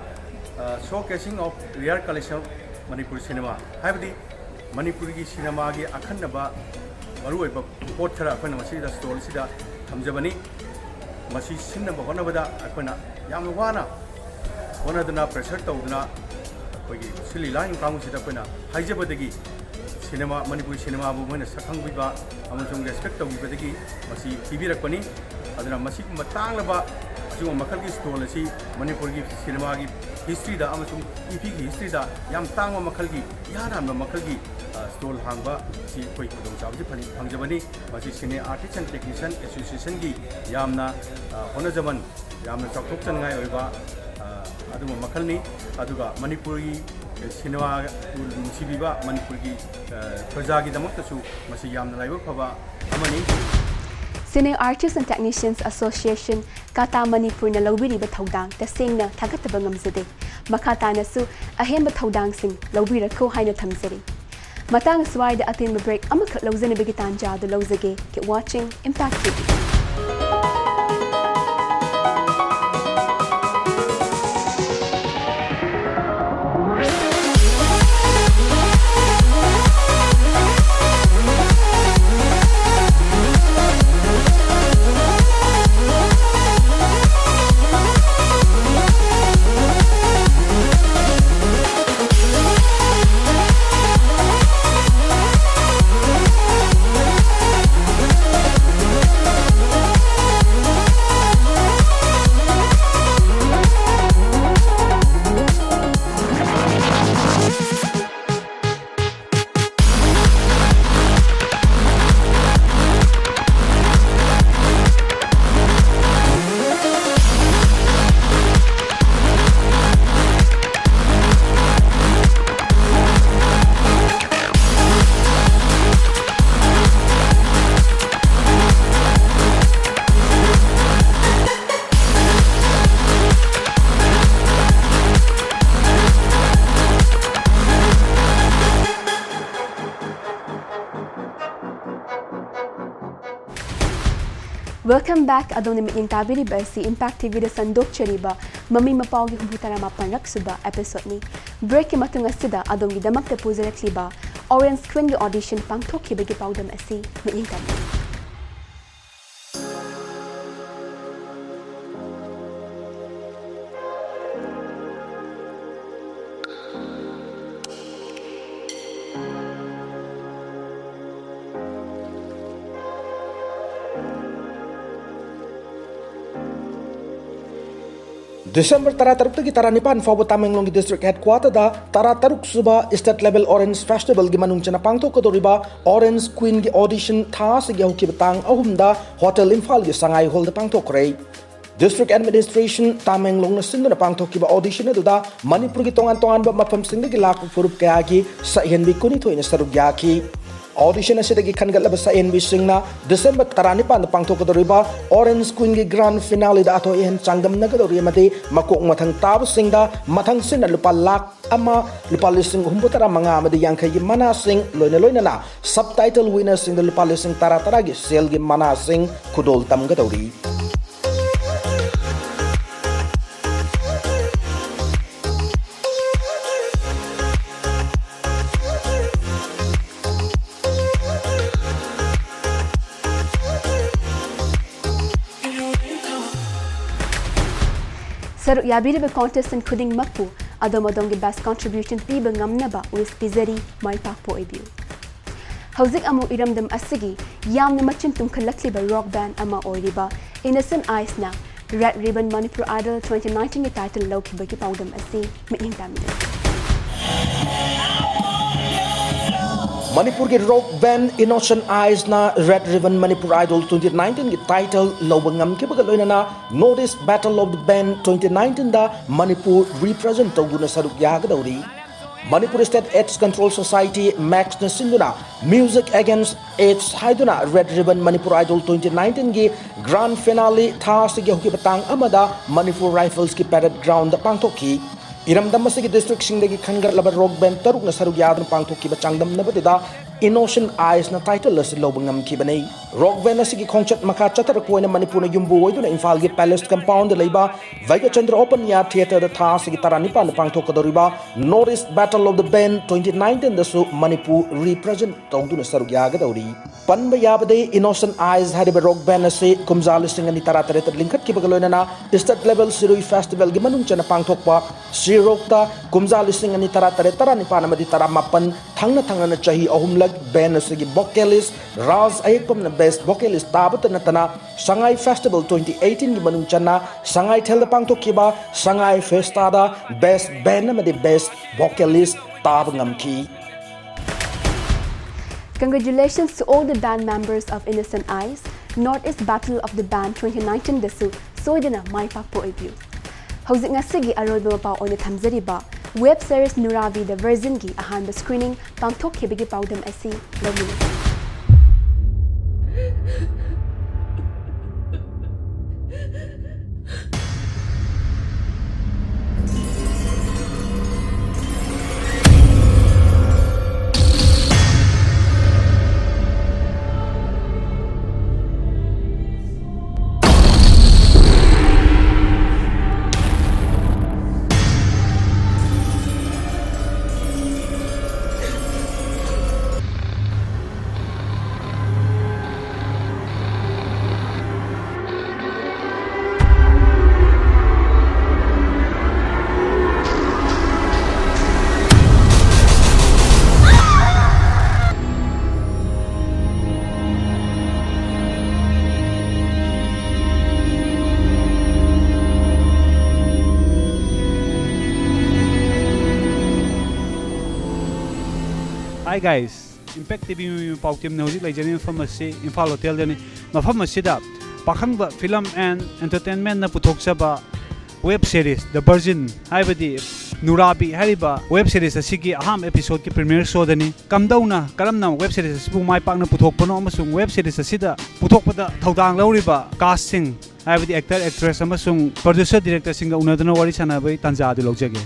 ꯑ, Showcasing of Rare Collection of Manipuri Cinema ꯍꯥꯏꯕꯗꯤ ꯃꯅꯤꯄꯨꯔꯒꯤ ꯁꯤꯅꯦꯃꯥꯒꯤ ꯑꯈꯟꯅꯕ ꯃꯔꯨꯑꯣꯏꯕ ꯄꯣꯠ ꯈꯔ ꯑꯩꯈꯣꯏꯅ ꯃꯁꯤꯗ ꯁ꯭ꯇꯣꯜꯁꯤꯗ ꯊꯝꯖꯕꯅꯤ꯫ ꯃꯁꯤ ꯁꯤꯟꯅꯕ ꯍꯣꯠꯅꯕꯗ ꯑꯩꯈꯣꯏꯅ ꯌꯥꯝꯅ ꯋꯥꯅ ꯍꯣꯠꯅꯗꯨꯅ, ꯄ꯭ꯔꯦꯁꯔ ꯇꯧꯗꯨꯅ ꯑꯩꯈꯣꯏꯒꯤ ꯁꯤꯜꯂꯤ ꯂꯥꯡꯉꯤꯕ ꯀꯥꯡꯕꯨꯁꯤꯗ ꯑꯩꯈꯣꯏꯅ ꯍꯥꯏꯖꯕꯗꯒꯤ ꯁꯤꯅꯦꯃꯥ, ꯃꯅꯤꯄꯨꯔꯤ ꯁꯤꯅꯦꯃꯥꯕꯨ ꯃꯣꯏꯅ ꯁꯛꯈꯪꯕꯤꯕ ꯑꯃꯁꯨꯡ ꯔꯦꯁꯄꯦꯛ ꯇꯧꯕꯤꯕꯗꯒꯤ ꯃꯁꯤ ꯄꯤꯕꯤꯔꯛꯄꯅꯤ꯫ ꯑꯗꯨꯅ ꯃꯁꯤꯒꯨꯝꯕ ꯇꯥꯡꯂꯕ ꯑꯁꯤꯒꯨꯝꯕ ꯃꯈꯜꯒꯤ ꯁ꯭ꯇꯣꯜ ꯑꯁꯤ ꯃꯅꯤꯄꯨꯔꯒꯤ ꯁꯤꯅꯦꯃꯥꯒꯤ ꯍꯤꯁꯇ꯭ꯔꯤꯗ ꯑꯃꯁꯨꯡ ꯏꯄꯤꯒꯤ ꯍꯤꯁꯇ꯭ꯔꯤꯗ ꯌꯥꯝ ꯇꯥꯡꯕ ꯃꯈꯜꯒꯤ, ꯏꯍꯥꯟ ꯍꯥꯟꯕ ꯃꯈꯜꯒꯤ, ꯑ, ꯁ꯭ꯇꯣꯜ ꯍꯥꯡꯕ ꯑꯁꯤ ꯑꯩꯈꯣꯏ ꯈꯨꯗꯣꯡꯆꯥꯕꯁꯤ ꯐꯪ-, ꯐꯪꯖꯕꯅꯤ꯫ ꯃꯁꯤ Cine Artist and Technician Associationꯒꯤ ꯌꯥꯝꯅ, ꯑ, ꯍꯣꯠꯅꯖꯃꯟ, ꯌꯥꯝꯅ ꯆꯥꯎꯊꯣꯛꯆꯅꯤꯡꯉꯥꯏ ꯑꯣꯏꯕ, ꯑ, ꯑꯗꯨꯒꯨꯝꯕ ꯃꯈꯜꯅꯤ꯫ ꯑꯗꯨꯒ ꯃꯅꯤꯄꯨꯔꯒꯤ ꯁꯤꯅꯦꯃꯥꯕꯨ ꯅꯨꯡꯁꯤꯕꯤꯕ ꯃꯅꯤꯄꯨꯔꯒꯤ, ꯑ, ꯄ꯭ꯔꯖꯥꯒꯤꯗꯃꯛꯇꯁꯨ ꯃꯁꯤ ꯌꯥꯝꯅ ꯂꯥꯏꯕꯛ ꯐꯕ ꯑꯃꯅꯤ꯫ Cine Artists and Technicians Association, ꯀꯥꯇꯥ ꯃꯅꯤꯄꯨꯔꯅ ꯂꯧꯕꯤꯔꯤꯕ ꯊꯧꯗꯥꯡ ꯇꯁꯦꯡꯅ ꯊꯥꯒꯠꯇꯕ ꯉꯝꯖꯗꯦ꯫ ꯃꯈꯥ ꯇꯥꯅꯁꯨ ꯑꯍꯦꯟꯕ ꯊꯧꯗꯥꯡꯁꯤꯡ ꯂꯧꯕꯤꯔꯛꯈꯣ ꯍꯥꯏꯅ ꯊꯝꯖꯔꯤ꯫ ꯃꯇꯥꯡ ꯑꯁ꯭ꯋꯥꯏꯗ ꯑꯇꯦꯟꯕ ꯕ꯭ꯔꯦꯛ ꯑꯃꯈꯛ ꯂꯧꯖꯅꯕꯒꯤ ꯇꯥꯟꯖꯥ ꯑꯗꯨ ꯂꯧꯖꯒꯦ꯫ Keep watching Impact T V. Welcome back. ꯑꯗꯣꯝꯅ ꯃꯤꯠꯌꯦꯡ ꯇꯥꯕꯤꯔꯤꯕ ꯑꯁꯤ Impact ꯇꯤꯚꯤꯗ ꯁꯟꯗꯣꯛꯆꯔꯤꯕ ꯃꯃꯤ ꯃꯄꯥꯎꯒꯤ ꯍꯨꯝꯐꯨ ꯇꯔꯥ ꯃꯥꯄꯟꯔꯛ ꯁꯨꯕ episodeꯅꯤ꯫ Breakꯀꯤ ꯃꯇꯨꯡ ꯑꯁꯤꯗ ꯑꯗꯣꯝꯒꯤꯗꯃꯛꯇ ꯄꯨꯖꯔꯛꯂꯤꯕ Orange Queenꯒꯤ audition ꯄꯥꯡꯊꯣꯛꯈꯤꯕꯒꯤ ꯄꯥꯎꯗꯝ ꯑꯁꯤ ꯃꯤꯠꯌꯦꯡ ꯇꯥꯕꯤꯌꯨ꯫ December ꯇꯔꯥꯇꯔꯨꯛꯇꯒꯤ ꯇꯔꯥꯅꯤꯄꯥꯟ ꯐꯥꯎꯕ ꯇꯃꯦꯡꯂꯣꯡꯒꯤ district headquarterꯗ ꯇꯔꯥꯇꯔꯨꯛ ꯁꯨꯕ State Level Orange Festivalꯒꯤ ꯃꯅꯨꯡ ꯆꯟꯅ ꯄꯥꯡꯊꯣꯛꯀꯗꯧꯔꯤꯕ Orange Queenꯒꯤ audition ꯊꯥ ꯑꯁꯤꯒꯤ ꯍꯧꯈꯤꯕ ꯇꯥꯡ ꯑꯍꯨꯝꯗ Hotel ꯏꯝꯐꯥꯜꯒꯤ ꯁꯉꯥꯏ hallꯗ ꯄꯥꯡꯊꯣꯛꯈ꯭ꯔꯦ꯫ District Administration ꯇꯃꯦꯡꯂꯣꯡꯅ ꯁꯤꯟꯗꯨꯅ ꯄꯥꯡꯊꯣꯛꯈꯤꯕ audition ꯑꯗꯨꯗ ꯃꯅꯤꯄꯨꯔꯒꯤ ꯇꯣꯉꯥꯟ ꯇꯣꯉꯥꯟꯕ ꯃꯐꯝꯁꯤꯡꯗꯒꯤ ꯂꯥꯛꯄ ꯐꯨꯔꯨꯞ ꯀꯌꯥꯒꯤ ꯁꯛꯍꯦꯟꯕꯤ ꯀꯨꯟꯅꯤꯊꯣꯏꯅ ꯁꯔꯨꯛ ꯌꯥꯈꯤ꯫ Audition ꯑꯁꯤꯗꯒꯤ ꯈꯟꯒꯠꯂꯕ ꯁꯛꯍꯦꯟꯕꯤꯁꯤꯡꯅ December ꯇꯔꯥꯅꯤꯄꯥꯟꯗ ꯄꯥꯡꯊꯣꯛꯀꯗꯧꯔꯤꯕ Orange Queenꯒꯤ grand finaleꯗ ꯑꯊꯣꯏ ꯑꯍꯦꯟ ꯆꯥꯡꯗꯝꯅꯒꯗꯧꯔꯤ ꯑꯃꯗꯤ ꯃꯀꯣꯛ ꯃꯊꯪ ꯇꯥꯕꯁꯤꯡꯗ ꯃꯊꯪꯁꯤꯠꯅ ꯂꯨꯄꯥ ꯂꯥꯈ ꯑꯃ, ꯂꯨꯄꯥ ꯂꯤꯁꯤꯡ ꯍꯨꯝꯐꯨ ꯇꯔꯥ ꯃꯉꯥ ꯑꯃꯗꯤ ꯌꯥꯡꯈꯩꯒꯤ ꯃꯅꯥꯁꯤꯡ, ꯂꯣꯏꯅ ꯂꯣꯏꯅꯅ subtitle winnerꯁꯤꯡꯗ ꯂꯨꯄꯥ ꯂꯤꯁꯤꯡ ꯇꯔꯥ ꯇꯔꯥꯒꯤ ꯁꯦꯜꯒꯤ ꯃꯅꯥꯁꯤꯡ ꯈꯨꯗꯣꯜ ꯇꯝꯒꯗꯧꯔꯤ꯫ ꯁꯔꯨꯛ ꯌꯥꯕꯤꯔꯤꯕ contestant ꯈꯨꯗꯤꯡꯃꯛꯄꯨ ꯑꯗꯣꯝ ꯑꯗꯣꯝꯒꯤ best contribution ꯄꯤꯕ ꯉꯝꯅꯕ wish ꯄꯤꯖꯔꯤ꯫ ꯃꯥꯏ ꯄꯥꯛꯄ ꯑꯣꯏꯕꯤꯌꯨ꯫ ꯍꯧꯖꯤꯛ ꯑꯃꯨꯛ ꯏꯔꯝꯗꯝ ꯑꯁꯤꯒꯤ ꯌꯥꯝꯅ ꯃꯆꯤꯟ ꯇꯨꯝꯈꯠꯂꯛꯂꯤꯕ rock band ꯑꯃ ꯑꯣꯏꯔꯤꯕ Innocent Eyesꯅ Red Ribbon Manipur Idol twenty nineteenꯒꯤ title ꯂꯧꯈꯤꯕꯒꯤ ꯄꯥꯎꯗꯝ ꯑꯁꯤ ꯃꯤꯠꯌꯦꯡ ꯇꯥꯃꯤꯟꯅꯁꯤ꯫ ꯃꯅꯤꯄꯨꯔꯒꯤ rock band Innocent Eyesꯅ Red Ribbon Manipur Idol twenty nineteenꯒꯤ title ꯂꯧꯕ ꯉꯝꯈꯤꯕꯒ ꯂꯣꯏꯅꯅ North East Battle of the Band twenty nineteenꯗ Manipur represent ꯇꯧꯗꯨꯅ ꯁꯔꯨꯛ ꯌꯥꯒꯗꯧꯔꯤ꯫ Manipur State AIDS Control Society, MACSꯅ ꯁꯤꯟꯗꯨꯅ Music Against AIDS ꯍꯥꯏꯗꯨꯅ Red Ribbon Manipur Idol twenty nineteenꯒꯤ grand finale ꯊꯥ ꯑꯁꯤꯒꯤ ꯍꯧꯈꯤꯕ ꯇꯥꯡ ꯑꯃꯗ Manipur Riflesꯀꯤ parade groundꯗ ꯄꯥꯡꯊꯣꯛꯈꯤ꯫ ꯏꯔꯝꯗꯝ ꯑꯁꯤꯒꯤ districtꯁꯤꯡꯗꯒꯤ ꯈꯟꯒꯠꯂꯕ rock band ꯇꯔꯨꯛꯅ ꯁꯔꯨꯛ ꯌꯥꯗꯨꯅ ꯄꯥꯡꯊꯣꯛꯈꯤꯕ ꯆꯥꯡꯗꯝꯅꯕꯗꯨꯗ Innocent Eyes ꯅ title ꯑꯁꯤ ꯂꯧꯕ ꯉꯝꯈꯤꯕꯅꯤ꯫ Rock band ꯑꯁꯤꯒꯤ ꯈꯣꯡꯆꯠ ꯃꯈꯥ ꯆꯠꯊꯔꯛꯄ ꯑꯣꯏꯅ ꯃꯅꯤꯄꯨꯔꯅ ꯌꯨꯝꯕꯨ ꯑꯣꯏꯗꯨꯅ ꯏꯝꯐꯥꯜꯒꯤ Palace compound ꯗ ꯂꯩꯕ ꯚꯩꯒ꯭ꯌꯆꯟꯗ꯭ꯔ Open Air Theatre ꯗ ꯊꯥ ꯑꯁꯤꯒꯤ ꯇꯔꯥꯅꯤꯄꯥꯟꯗ ꯄꯥꯡꯊꯣꯛꯀꯗꯧꯔꯤꯕ North East Battle of the Band twenty nineteen ꯗꯁꯨ ꯃꯅꯤꯄꯨꯔ represent ꯇꯧꯗꯨꯅ ꯁꯔꯨꯛ ꯌꯥꯒꯗꯧꯔꯤ꯫ ꯄꯟꯕ ꯌꯥꯕꯗꯤ Innocent Eyes ꯍꯥꯏꯔꯤꯕ rock band ꯑꯁꯤ ꯀꯨꯝꯖꯥ ꯂꯤꯁꯤꯡ ꯑꯅꯤ ꯇꯔꯥꯇꯔꯦꯠꯇ ꯂꯤꯡꯈꯠꯈꯤꯕꯒ ꯂꯣꯏꯅꯅ State Level ꯁꯤꯔꯨꯏ Festival ꯒꯤ ꯃꯅꯨꯡ ꯆꯟꯅ ꯄꯥꯡꯊꯣꯛꯄ ꯁꯤꯔꯣꯛꯇ ꯀꯨꯝꯖꯥ ꯂꯤꯁꯤꯡ ꯑꯅꯤ ꯇꯔꯥꯇꯔꯦꯠ, ꯇꯔꯥꯅꯤꯄꯥꯟ ꯑꯃꯗꯤ ꯇꯔꯥꯃꯥꯄꯟ ꯊꯪꯅ ꯊꯪꯅꯅ ꯆꯍꯤ ꯑꯍꯨꯝꯂꯛ band ꯑꯁꯤꯒꯤ vocalist ꯔꯥꯖ ꯑꯌꯦꯛꯄꯝꯅ best vocalist ꯇꯥꯕꯇ ꯅꯠꯇꯅ ꯁꯉꯥꯏ Festival twenty eighteen ꯒꯤ ꯃꯅꯨꯡ ꯆꯟꯅ ꯁꯉꯥꯏꯊꯦꯜꯗ ꯄꯥꯡꯊꯣꯛꯈꯤꯕ ꯁꯉꯥꯏ Fiesta ꯗ best band ꯑꯃꯗꯤ best vocalist ꯇꯥꯕ ꯉꯝꯈꯤ꯫ Congratulations to all the band members of Innocent Eyes, North East Battle of the Band twenty nineteen ꯗꯁꯨ ꯁꯣꯏꯗꯅ ꯃꯥꯏ ꯄꯥꯛꯄ ꯑꯣꯏꯕꯤꯌꯨ꯫ ꯍꯧꯖꯤꯛ ꯉꯁꯤꯒꯤ ꯑꯔꯣꯏꯕ ꯃꯄꯥꯎ ꯑꯣꯏꯅ ꯊꯝꯖꯔꯤꯕ web series ꯅꯨꯔꯥꯕꯤ The Virgin ꯒꯤ ꯑꯍꯥꯟꯕ screening ꯄꯥꯡꯊꯣꯛꯈꯤꯕꯒꯤ ꯄꯥꯎꯗꯝ ꯑꯁꯤ ꯂꯧꯃꯤꯟꯅꯁꯤ꯫ Hi guys, Impact T V ꯃꯃꯤ ꯄꯥꯎꯇꯤꯝꯅ ꯍꯧꯖꯤꯛ ꯂꯩꯖꯔꯤꯕ ꯃꯐꯝ ꯑꯁꯤ ꯏꯝꯐꯥꯜ ꯍꯣꯇꯦꯜꯗꯅꯤ꯫ ꯃꯐꯝ ꯑꯁꯤꯗ ꯄꯥꯈꯪꯕ Film and Entertainment ꯅ ꯄꯨꯊꯣꯛꯆꯕ web series The Virgin ꯍꯥꯏꯕꯗꯤ ꯅꯨꯔꯥꯕꯤ ꯍꯥꯏꯔꯤꯕ web series ꯑꯁꯤꯒꯤ ꯑꯍꯥꯟꯕ episode ꯀꯤ premiere show ꯗꯅꯤ꯫ ꯀꯝꯗꯧꯅ ꯀꯔꯝꯅ web series ꯑꯁꯤꯕꯨ ꯃꯥꯏ ꯄꯥꯛꯅ ꯄꯨꯊꯣꯛꯄꯅꯣ ꯑꯃꯁꯨꯡ web series ꯑꯁꯤꯗ ꯄꯨꯊꯣꯛꯄꯗ ꯊꯧꯗꯥꯡ ꯂꯧꯔꯤꯕ cast ꯁꯤꯡ ꯍꯥꯏꯕꯗꯤ actor, actress ꯑꯃꯁꯨꯡ producer, director ꯁꯤꯡꯒ ꯎꯅꯗꯨꯅ ꯋꯥꯔꯤ ꯁꯥꯟꯅꯕꯒꯤ ꯇꯥꯟꯖꯥ ꯑꯗꯨ ꯂꯧꯖꯒꯦ꯫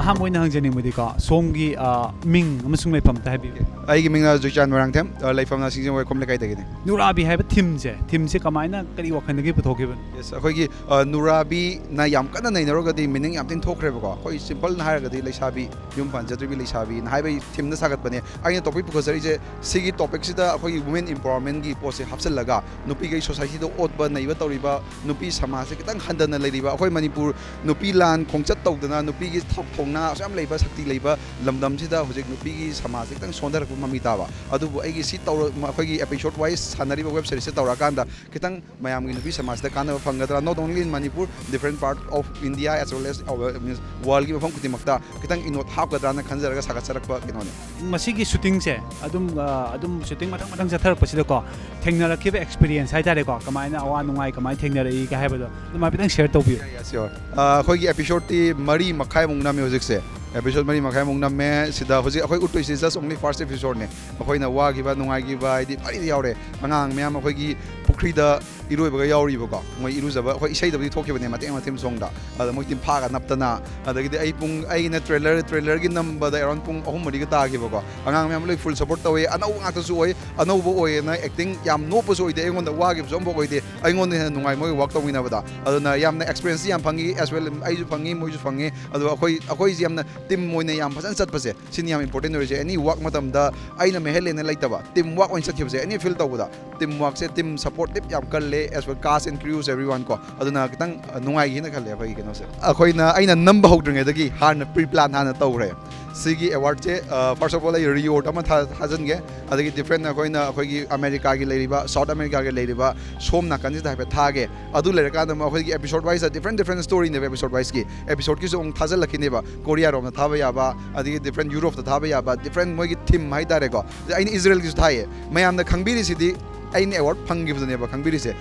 ꯑꯍꯥꯟꯕ ꯑꯣꯏꯅ ꯍꯪꯖꯅꯤꯡꯕꯗꯤꯀꯣ, ꯁꯣꯝꯒꯤ ꯑ, ꯃꯤꯡ ꯑꯃꯁꯨꯡ ꯂꯩꯐꯝ ꯑꯝꯇ ꯍꯥꯏꯕꯤꯒꯦ꯫ ꯑꯩꯒꯤ ꯃꯤꯡꯅ ꯖꯨꯏꯆꯥꯟ ꯃꯣꯏꯔꯥꯡꯊꯦꯝ, ꯑ, ꯂꯩꯐꯝꯅ ꯁꯤꯡꯖꯃꯩ ꯋꯥꯏꯈꯣꯝ ꯂꯩꯀꯥꯏꯗꯒꯤꯅꯤ꯫ ꯅꯨꯔꯥꯕꯤ ꯍꯥꯏꯕ ꯊꯤꯝꯁꯦ, ꯊꯤꯝꯁꯦ ꯀꯃꯥꯏꯅ, ꯀꯔꯤ ꯋꯥꯈꯜꯗꯒꯤ ꯄꯨꯊꯣꯛꯈꯤꯕꯅꯣ? Yes, ꯑꯩꯈꯣꯏꯒꯤ ꯑ, ꯅꯨꯔꯥꯕꯤꯅ ꯌꯥꯝ ꯀꯟꯅ ꯅꯩꯅꯔꯨꯔꯒꯗꯤ meaning ꯌꯥꯝ ꯊꯤꯅ ꯊꯣꯛꯈ꯭ꯔꯦꯕꯀꯣ꯫ ꯑꯩꯈꯣꯏ simple ꯅ ꯍꯥꯏꯔꯒꯗꯤ ꯂꯩꯁꯥꯕꯤ, ꯌꯨꯝ ꯄꯥꯟꯖꯗ꯭ꯔꯤꯕꯤ ꯂꯩꯁꯥꯕꯤꯅ ꯍꯥꯏꯕꯒꯤ ꯊꯤꯝꯗ ꯁꯥꯒꯠꯄꯅꯦ꯫ ꯑꯩꯅ topic ꯄꯨꯈꯠꯆꯔꯤꯁꯦ ꯁꯤꯒꯤ topic ꯁꯤꯗ ꯑꯩꯈꯣꯏꯒꯤ women empowerment ꯀꯤ ꯄꯣꯠꯁꯦ ꯍꯥꯞꯆꯤꯜꯂꯒ ꯅꯨꯄꯤꯈꯩ society ꯗ ꯑꯣꯠꯄ ꯅꯩꯕ ꯇꯧꯔꯤꯕ, ꯅꯨꯄꯤ ꯁꯃꯥꯖꯁꯦ ꯈꯤꯇꯪ ꯍꯟꯊꯅ ꯂꯩꯔꯤꯕ, ꯑꯩꯈꯣꯏ ꯃꯅꯤꯄꯨꯔ ꯅꯨꯄꯤ ꯂꯥꯟ ꯈꯣꯡꯆꯠ ꯇꯧꯗꯅ ꯅꯨꯄꯤꯒꯤ ꯊꯧ- ꯊꯧꯅꯥ ꯑꯁꯨꯛ ꯌꯥꯝ ꯂꯩꯕ, ꯁꯛꯇꯤ ꯂꯩꯕ ꯂꯝꯗꯝꯁꯤꯗ ꯍꯧꯖꯤꯛ ꯅꯨꯄꯤꯒꯤ ꯁꯃꯥꯖꯁꯦ ꯈꯤꯇꯪ ꯁꯣꯟꯊꯔꯛꯄ ꯃꯃꯤ ꯇꯥꯕ꯫ ꯑꯗꯨꯕꯨ ꯑꯩꯒꯤ ꯁꯤ ꯇꯧꯔ-, ꯑꯩꯈꯣꯏꯒꯤ episode wise ꯁꯥꯟꯅꯔꯤꯕ web series ꯁꯦ ꯇꯧꯔꯛꯑꯀꯥꯟꯗ ꯈꯤꯇꯪ ꯃꯌꯥꯝꯒꯤ ꯅꯨꯄꯤ ꯁꯃꯥꯖꯇ ꯀꯥꯟꯅꯕ ꯐꯪꯒꯗ꯭ꯔꯥ, not only in Manipur, different part of India as well as our, means, world ꯀꯤ ꯃꯐꯝ ꯈꯨꯗꯤꯡꯃꯛꯇ ꯈꯤꯇꯪ ꯏꯅꯣꯠ ꯍꯥꯞꯀꯗ꯭ꯔꯥꯅ ꯈꯟꯖꯔꯒ ꯁꯥꯒꯠꯆꯔꯛꯄ ꯀꯩꯅꯣꯅꯤ꯫ ꯃꯁꯤꯒꯤ ꯁꯨꯇꯤꯡꯁꯦ ꯑꯗꯨꯝ ꯑ, ꯑꯗꯨꯝ ꯁꯨꯇꯤꯡ ꯃꯊꯪ ꯃꯊꯪ ꯆꯠꯊꯔꯛꯄꯁꯤꯗꯀꯣ, ꯊꯦꯡꯅꯔꯛꯈꯤꯕ experience ꯍꯥꯏꯇꯥꯔꯦꯀꯣ, ꯀꯃꯥꯏꯅ ꯑꯋꯥ ꯅꯨꯡꯉꯥꯏ, ꯀꯃꯥꯏꯅ ꯊꯦꯡꯅꯔꯛꯏꯒ ꯍꯥꯏꯕꯗꯣ ꯑꯗꯨꯝ ꯍꯥꯏꯐꯦꯠꯇꯪ share ꯇꯧꯕꯤꯌꯨ꯫ Yes, sure. ꯑ, ꯑꯩꯈꯣꯏꯒꯤ episode ꯇꯤ ꯃꯔꯤ ꯃꯈꯥꯏꯃꯨꯛ ꯅꯝꯃꯦ ꯍꯧꯖꯤꯛꯁꯦ꯫ Episode ꯃꯔꯤ ꯃꯈꯥꯏꯃꯨꯛ ꯅꯝꯃꯦ꯫ ꯁꯤꯗ ꯍꯧꯖꯤꯛ ꯑꯩꯈꯣꯏ ꯎꯠꯇꯣꯏꯁꯤ just only first episode ꯅꯦ꯫ ꯑꯩꯈꯣꯏꯅ ꯋꯥꯈꯤꯕ, ꯅꯨꯡꯉꯥꯏꯈꯤꯕ, ꯍꯥꯏꯗꯤ ꯄꯔꯤꯗ ꯌꯥꯎꯔꯦ꯫ ꯑꯉꯥꯡ ꯃꯌꯥꯝ ꯑꯩꯈꯣꯏꯒꯤ ꯄꯨꯈ꯭ꯔꯤꯗ ꯏꯔꯣꯏꯕꯒ ꯌꯥꯎꯔꯤꯕꯀꯣ꯫ ꯃꯣꯏ ꯏꯔꯨꯖꯕ, ꯑꯩꯈꯣꯏ ꯏꯁꯩꯗꯕꯨꯗꯤ ꯊꯣꯛꯈꯤꯕꯅꯦ ꯃꯇꯦꯛ ꯃꯇꯦꯛ ꯁꯣꯡꯗ꯫ ꯑꯗ ꯃꯣꯏ ꯇꯤꯝꯐꯥꯒ ꯅꯞꯇꯅ, ꯑꯗꯒꯤꯗꯤ ꯑꯩ ꯄꯨꯡ, ꯑꯩꯅ trailer, trailer ꯒꯤ ꯅꯝꯕꯗ around ꯄꯨꯡ ꯑꯍꯨꯝ ꯃꯔꯤꯒ ꯇꯥꯈꯤꯕꯀꯣ꯫ ꯑꯉꯥꯡ ꯃꯌꯥꯝ ꯂꯣꯏ full support ꯇꯧꯋꯦ꯫ ꯑꯅꯧꯕ ꯉꯥꯛꯇꯁꯨ ꯑꯣꯏ꯫ ꯑꯅꯧꯕ ꯑꯣꯏꯌꯦꯅ acting ꯌꯥꯝ ꯅꯣꯞꯄꯁꯨ ꯑꯣꯏꯗꯦ, ꯑꯩꯉꯣꯟꯗ ꯋꯥꯈꯤꯕꯁꯨ ꯑꯃꯐꯥꯎ ꯑꯣꯏꯗꯦ꯫ ꯑꯩꯉꯣꯟꯗ ꯍꯦꯟꯅ ꯅꯨꯡꯉꯥꯏ ꯃꯣꯏꯒ work ꯇꯧꯃꯤꯟꯅꯕꯗ꯫ ꯑꯗꯨꯅ ꯌꯥꯝꯅ experience ꯁꯤ ꯌꯥꯝ ꯐꯪꯉꯤ, as well ꯑꯩꯁꯨ ꯐꯪꯉꯤ, ꯃꯣꯏꯁꯨ ꯐꯪꯉꯤ꯫ ꯑꯗꯨꯒ ꯑꯩꯈꯣꯏ, ꯑꯩꯈꯣꯏꯁꯦ ꯌꯥꯝꯅ team ꯑꯣꯏꯅ ꯌꯥꯝ ꯐꯖꯅ ꯆꯠꯄꯁꯦ, ꯁꯤꯅꯤ ꯌꯥꯝ important ꯑꯣꯏꯔꯤꯁꯦ꯫ Any work ꯃꯇꯝꯗ ꯑꯩꯅ ꯃꯍꯦꯜꯂꯦꯅ ꯂꯩꯇꯕ, team work ꯑꯣꯏꯅ ꯆꯠꯈꯤꯕꯁꯦ, any field ꯇꯧꯕꯗ team work ꯁꯦ, team supportive ꯌꯥꯝ ꯀꯜꯂꯦ, as well cast and crews, everyone ꯀꯣ꯫ ꯑꯗꯨꯅ ꯈꯤꯇꯪ, ꯑ, ꯅꯨꯡꯉꯥꯏꯒꯦꯅ ꯈꯜꯂꯦ ꯑꯩꯈꯣꯏꯒꯤ ꯀꯩꯅꯣꯁꯦ꯫ ꯑꯩꯈꯣꯏꯅ, ꯑꯩꯅ ꯅꯝꯕ ꯍꯧꯗ꯭ꯔꯤꯉꯩꯗꯒꯤ ꯍꯥꯟꯅ pre plan ꯍꯥꯟꯅ ꯇꯧꯈ꯭ꯔꯦ꯫ ꯁꯤꯒꯤ award ꯁꯦ, ꯑ, first of all ꯑꯩ reward ꯑꯃ ꯊꯥ-, ꯊꯥꯖꯤꯟꯒꯦ꯫ ꯑꯗꯒꯤ different ꯑꯩꯈꯣꯏꯅ ꯑꯩꯈꯣꯏꯒꯤ America ꯒꯤ ꯂꯩꯔꯤꯕ, South America ꯒꯤ ꯂꯩꯔꯤꯕ ꯁꯣꯝ ꯅꯥꯀꯟꯁꯤꯗ ꯍꯥꯏꯐꯦꯠ ꯊꯥꯒꯦ꯫ ꯑꯗꯨ ꯂꯩꯔꯀꯥꯟꯗ ꯑꯃꯨꯛ ꯑꯩꯈꯣꯏꯒꯤ episode wise different different story ꯅꯦꯕ, episode wise ꯀꯤ episode ꯀꯤꯁꯨ ꯑꯃꯨꯛ ꯊꯥꯖꯤꯜꯂꯛꯈꯤꯅꯦꯕ꯫ Korea ꯔꯣꯝꯗ ꯊꯥꯕ ꯌꯥꯕ, ꯑꯗꯒꯤ different Europe ꯇ ꯊꯥꯕ ꯌꯥꯕ, different ꯃꯣꯏꯒꯤ theme ꯍꯥꯏꯇꯥꯔꯦꯀꯣ꯫ ꯑꯩꯅ ꯏꯖꯔꯦꯜꯒꯤꯁꯨ ꯊꯥꯏꯌꯦ꯫ ꯃꯌꯥꯝꯅ ꯈꯪꯕꯤꯔꯤꯁꯤꯗꯤ ꯑꯩꯅ award ꯐꯪꯈꯤꯕꯗꯨꯅꯦꯕ ꯈꯪꯕꯤꯔꯤꯁꯦ꯫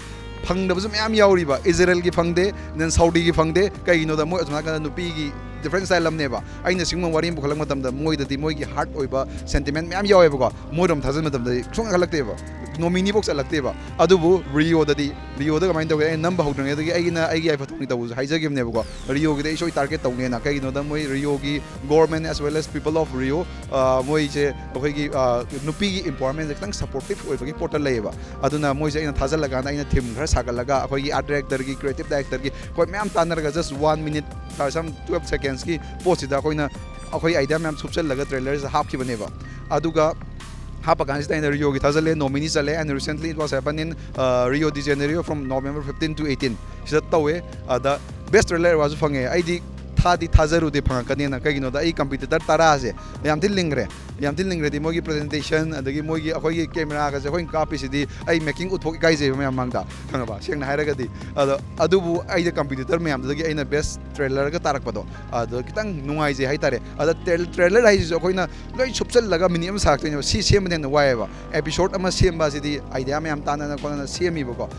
ꯐꯪꯗꯕꯁꯨ ꯃꯌꯥꯝ ꯌꯥꯎꯔꯤꯕ, ꯏꯖꯔꯦꯜꯒꯤ ꯐꯪꯗꯦ, then ꯁꯥꯎꯗꯤꯒꯤ ꯐꯪꯗꯦ꯫ ꯀꯩꯒꯤꯅꯣꯗ ꯃꯣꯏ ꯑꯁꯨꯝ ꯍꯥꯏꯔꯀꯥꯟꯗ ꯅꯨꯄꯤꯒꯤ ꯗꯤꯐ꯭ꯔꯦꯟ ꯁ꯭ꯇꯥꯏꯜ ꯑꯃꯅꯦꯕ꯫ ꯑꯩꯅ ꯁꯤꯒꯨꯝꯕ ꯋꯥꯔꯤ ꯑꯃ ꯄꯨꯈꯠꯂꯛꯄ ꯃꯇꯝꯗ ꯃꯣꯏꯗꯗꯤ ꯃꯣꯏꯒꯤ ꯍꯥꯔꯠ ꯑꯣꯏꯕ ꯁꯦꯟꯇꯤꯃꯦꯟ ꯃꯌꯥꯝ ꯌꯥꯎꯋꯦꯕꯀꯣ꯫ ꯃꯣꯏꯔꯣꯝ ꯊꯥꯖꯤꯟꯕ ꯃꯇꯝꯗꯗꯤ ꯁꯨꯡꯍꯜꯂꯛꯇꯦꯕ, ꯅꯣꯃꯤꯅꯤꯐꯧ ꯆꯠꯂꯛꯇꯦꯕ꯫ ꯑꯗꯨꯕꯨ ꯔꯤꯌꯣꯗꯗꯤ, ꯔꯤꯌꯣꯗ ꯀꯃꯥꯏꯅ ꯇꯧꯒꯦ? ꯑꯩꯅ ꯅꯝꯕ ꯍꯧꯗ꯭ꯔꯤꯉꯩꯗꯒꯤ ꯑꯩꯒꯤꯅ ꯑꯩꯒꯤ ꯌꯥꯏꯐ ꯊꯧꯅꯤ ꯇꯧꯕꯁꯨ ꯍꯥꯏꯖꯈꯤꯕꯅꯦꯕꯀꯣ꯫ ꯔꯤꯌꯣꯒꯤꯗꯤ ꯑꯩ ꯁꯣꯏ ꯇꯥꯔꯒꯦꯠ ꯇꯧꯅꯦꯅ꯫ ꯀꯩꯒꯤꯅꯣꯗ ꯃꯣꯏ ꯔꯤꯌꯣꯒꯤ government as well as people of Rio, ꯃꯣꯏꯁꯦ ꯑꯩꯈꯣꯏꯒꯤ ꯅꯨꯄꯤꯒꯤ ꯏꯝꯄꯥꯋꯔꯃꯦꯟꯁꯦ ꯈꯤꯇꯪ ꯁꯄꯣꯔꯇꯤꯞ ꯑꯣꯏꯕꯒꯤ ꯄꯣꯠꯇ ꯂꯩꯌꯦꯕ꯫ ꯑꯗꯨꯅ ꯃꯣꯏꯁꯦ ꯑꯩꯅ ꯊꯥꯖꯤꯜꯂꯀꯥꯟꯗ ꯑꯩꯅ ꯊꯤꯝ ꯈꯔ ꯁꯥꯒꯠꯂꯒ ꯑꯩꯈꯣꯏꯒꯤ ꯑꯥꯔꯠ ꯗꯥꯏꯔꯦꯛꯇꯔꯒꯤ, ꯀ꯭ꯔꯤꯌꯦꯇꯤꯞ ꯗꯥꯏꯔꯦꯛꯇꯔꯒꯤ ꯑꯩꯈꯣꯏ ꯃꯌꯥꯝ ꯇꯥꯟꯅꯔꯒ just one minute, some twelve secondsꯀꯤ ꯄꯣꯠꯁꯤꯗ ꯑꯩꯈꯣꯏꯅ ꯑꯩꯈꯣꯏ ꯑꯥꯏꯗꯤꯌꯥ ꯃꯌꯥꯝ ꯁꯨꯞꯆꯜꯂꯒ ꯇ꯭ꯔꯦꯂꯔꯁꯤꯗ ꯍꯥꯞꯈꯤꯕꯅꯦꯕ꯫ ꯑꯗꯨꯒ ꯍꯥꯞꯄ ꯀꯥꯟꯁꯤꯗ ꯑꯩꯅ ꯔꯤꯌꯣꯒꯤ ꯊꯥꯖꯤꯜꯂꯦ, ꯅꯣꯃꯤꯅꯤ ꯆꯠꯂꯦ, and recently it was happened in Rio de Janeiro from November fifteen to eighteen ꯁꯤꯗ ꯇꯧꯋꯦ꯫ ꯑꯗ ꯕꯦꯁ ꯇ꯭ꯔꯦꯂꯔ ꯑꯦꯋꯥꯔꯗꯁꯨ ꯐꯪꯉꯦ꯫ ꯑꯩꯗꯤ ꯊꯥꯗꯤ ꯊꯥꯖꯔꯨꯗꯦ ꯐꯪꯉꯛꯀꯅꯦꯅ꯫ ꯀꯩꯒꯤꯅꯣꯗ ꯑꯩ ꯀꯝꯄꯤꯇꯤꯇꯔ ꯇꯔꯥꯁꯦ ꯌꯥꯝ ꯊꯤꯅ ꯂꯤꯡꯈ꯭ꯔꯦ꯫ ꯌꯥꯝ ꯊꯤꯅ ꯂꯤꯡꯈ꯭ꯔꯗꯤ ꯃꯣꯏꯒꯤ ꯄ꯭ꯔꯖꯦꯟꯇꯦꯁꯟ, ꯑꯗꯒꯤ ꯃꯣꯏꯒꯤ, ꯑꯩꯈꯣꯏꯒꯤ ꯀꯦꯃꯦꯔꯥꯒꯁꯦ ꯑꯩꯈꯣꯏꯅ ꯀꯥꯞꯄꯤꯁꯤꯗꯤ ꯑꯩ ꯃꯦꯀꯤꯡ ꯎꯠꯊꯣꯛ ꯏꯀꯥꯏꯖꯩꯕ ꯃꯌꯥꯝ ꯃꯥꯡꯗ, ꯈꯪꯉꯕ? ꯁꯦꯡꯅ ꯍꯥꯏꯔꯒꯗꯤ꯫ ꯑꯗꯣ ꯑꯗꯨꯕꯨ ꯑꯩꯅ ꯀꯝꯄꯤꯇꯤꯇꯔ ꯃꯌꯥꯝꯗꯨꯗꯒꯤ ꯑꯩꯅ ꯕꯦꯁ ꯇ꯭ꯔꯦꯂꯔꯒ ꯇꯥꯔꯛꯄꯗꯣ, ꯑꯗꯣ ꯈꯤꯇꯪ ꯅꯨꯡꯉꯥꯏꯖꯩ ꯍꯥꯏꯇꯥꯔꯦ꯫ ꯑꯗ ꯇ꯭ꯔꯦ-, ꯇ꯭ꯔꯦꯂꯔ ꯍꯥꯏꯁꯤꯁꯨ ꯑꯩꯈꯣꯏꯅ ꯂꯣꯏ ꯁꯨꯞꯆꯜꯂꯒ ꯃꯤꯅꯤꯠ ꯑꯃ ꯁꯥꯔꯛꯇꯣꯏꯅꯦꯕ꯫ ꯁꯤ ꯁꯦꯝꯕꯅ ꯍꯦꯟꯅ ꯋꯥꯏꯑꯦꯕ꯫ ꯑꯦꯄꯤꯁꯣꯗ ꯑꯃ ꯁꯦꯝꯕ ꯑꯁꯤꯗꯤ ꯑꯥꯏꯗꯤꯌꯥ ꯃꯌꯥꯝ ꯇꯥꯟꯅꯗꯅ ꯈꯣꯠꯅꯗꯅ ꯁꯦꯝꯃꯤꯕꯀꯣ꯫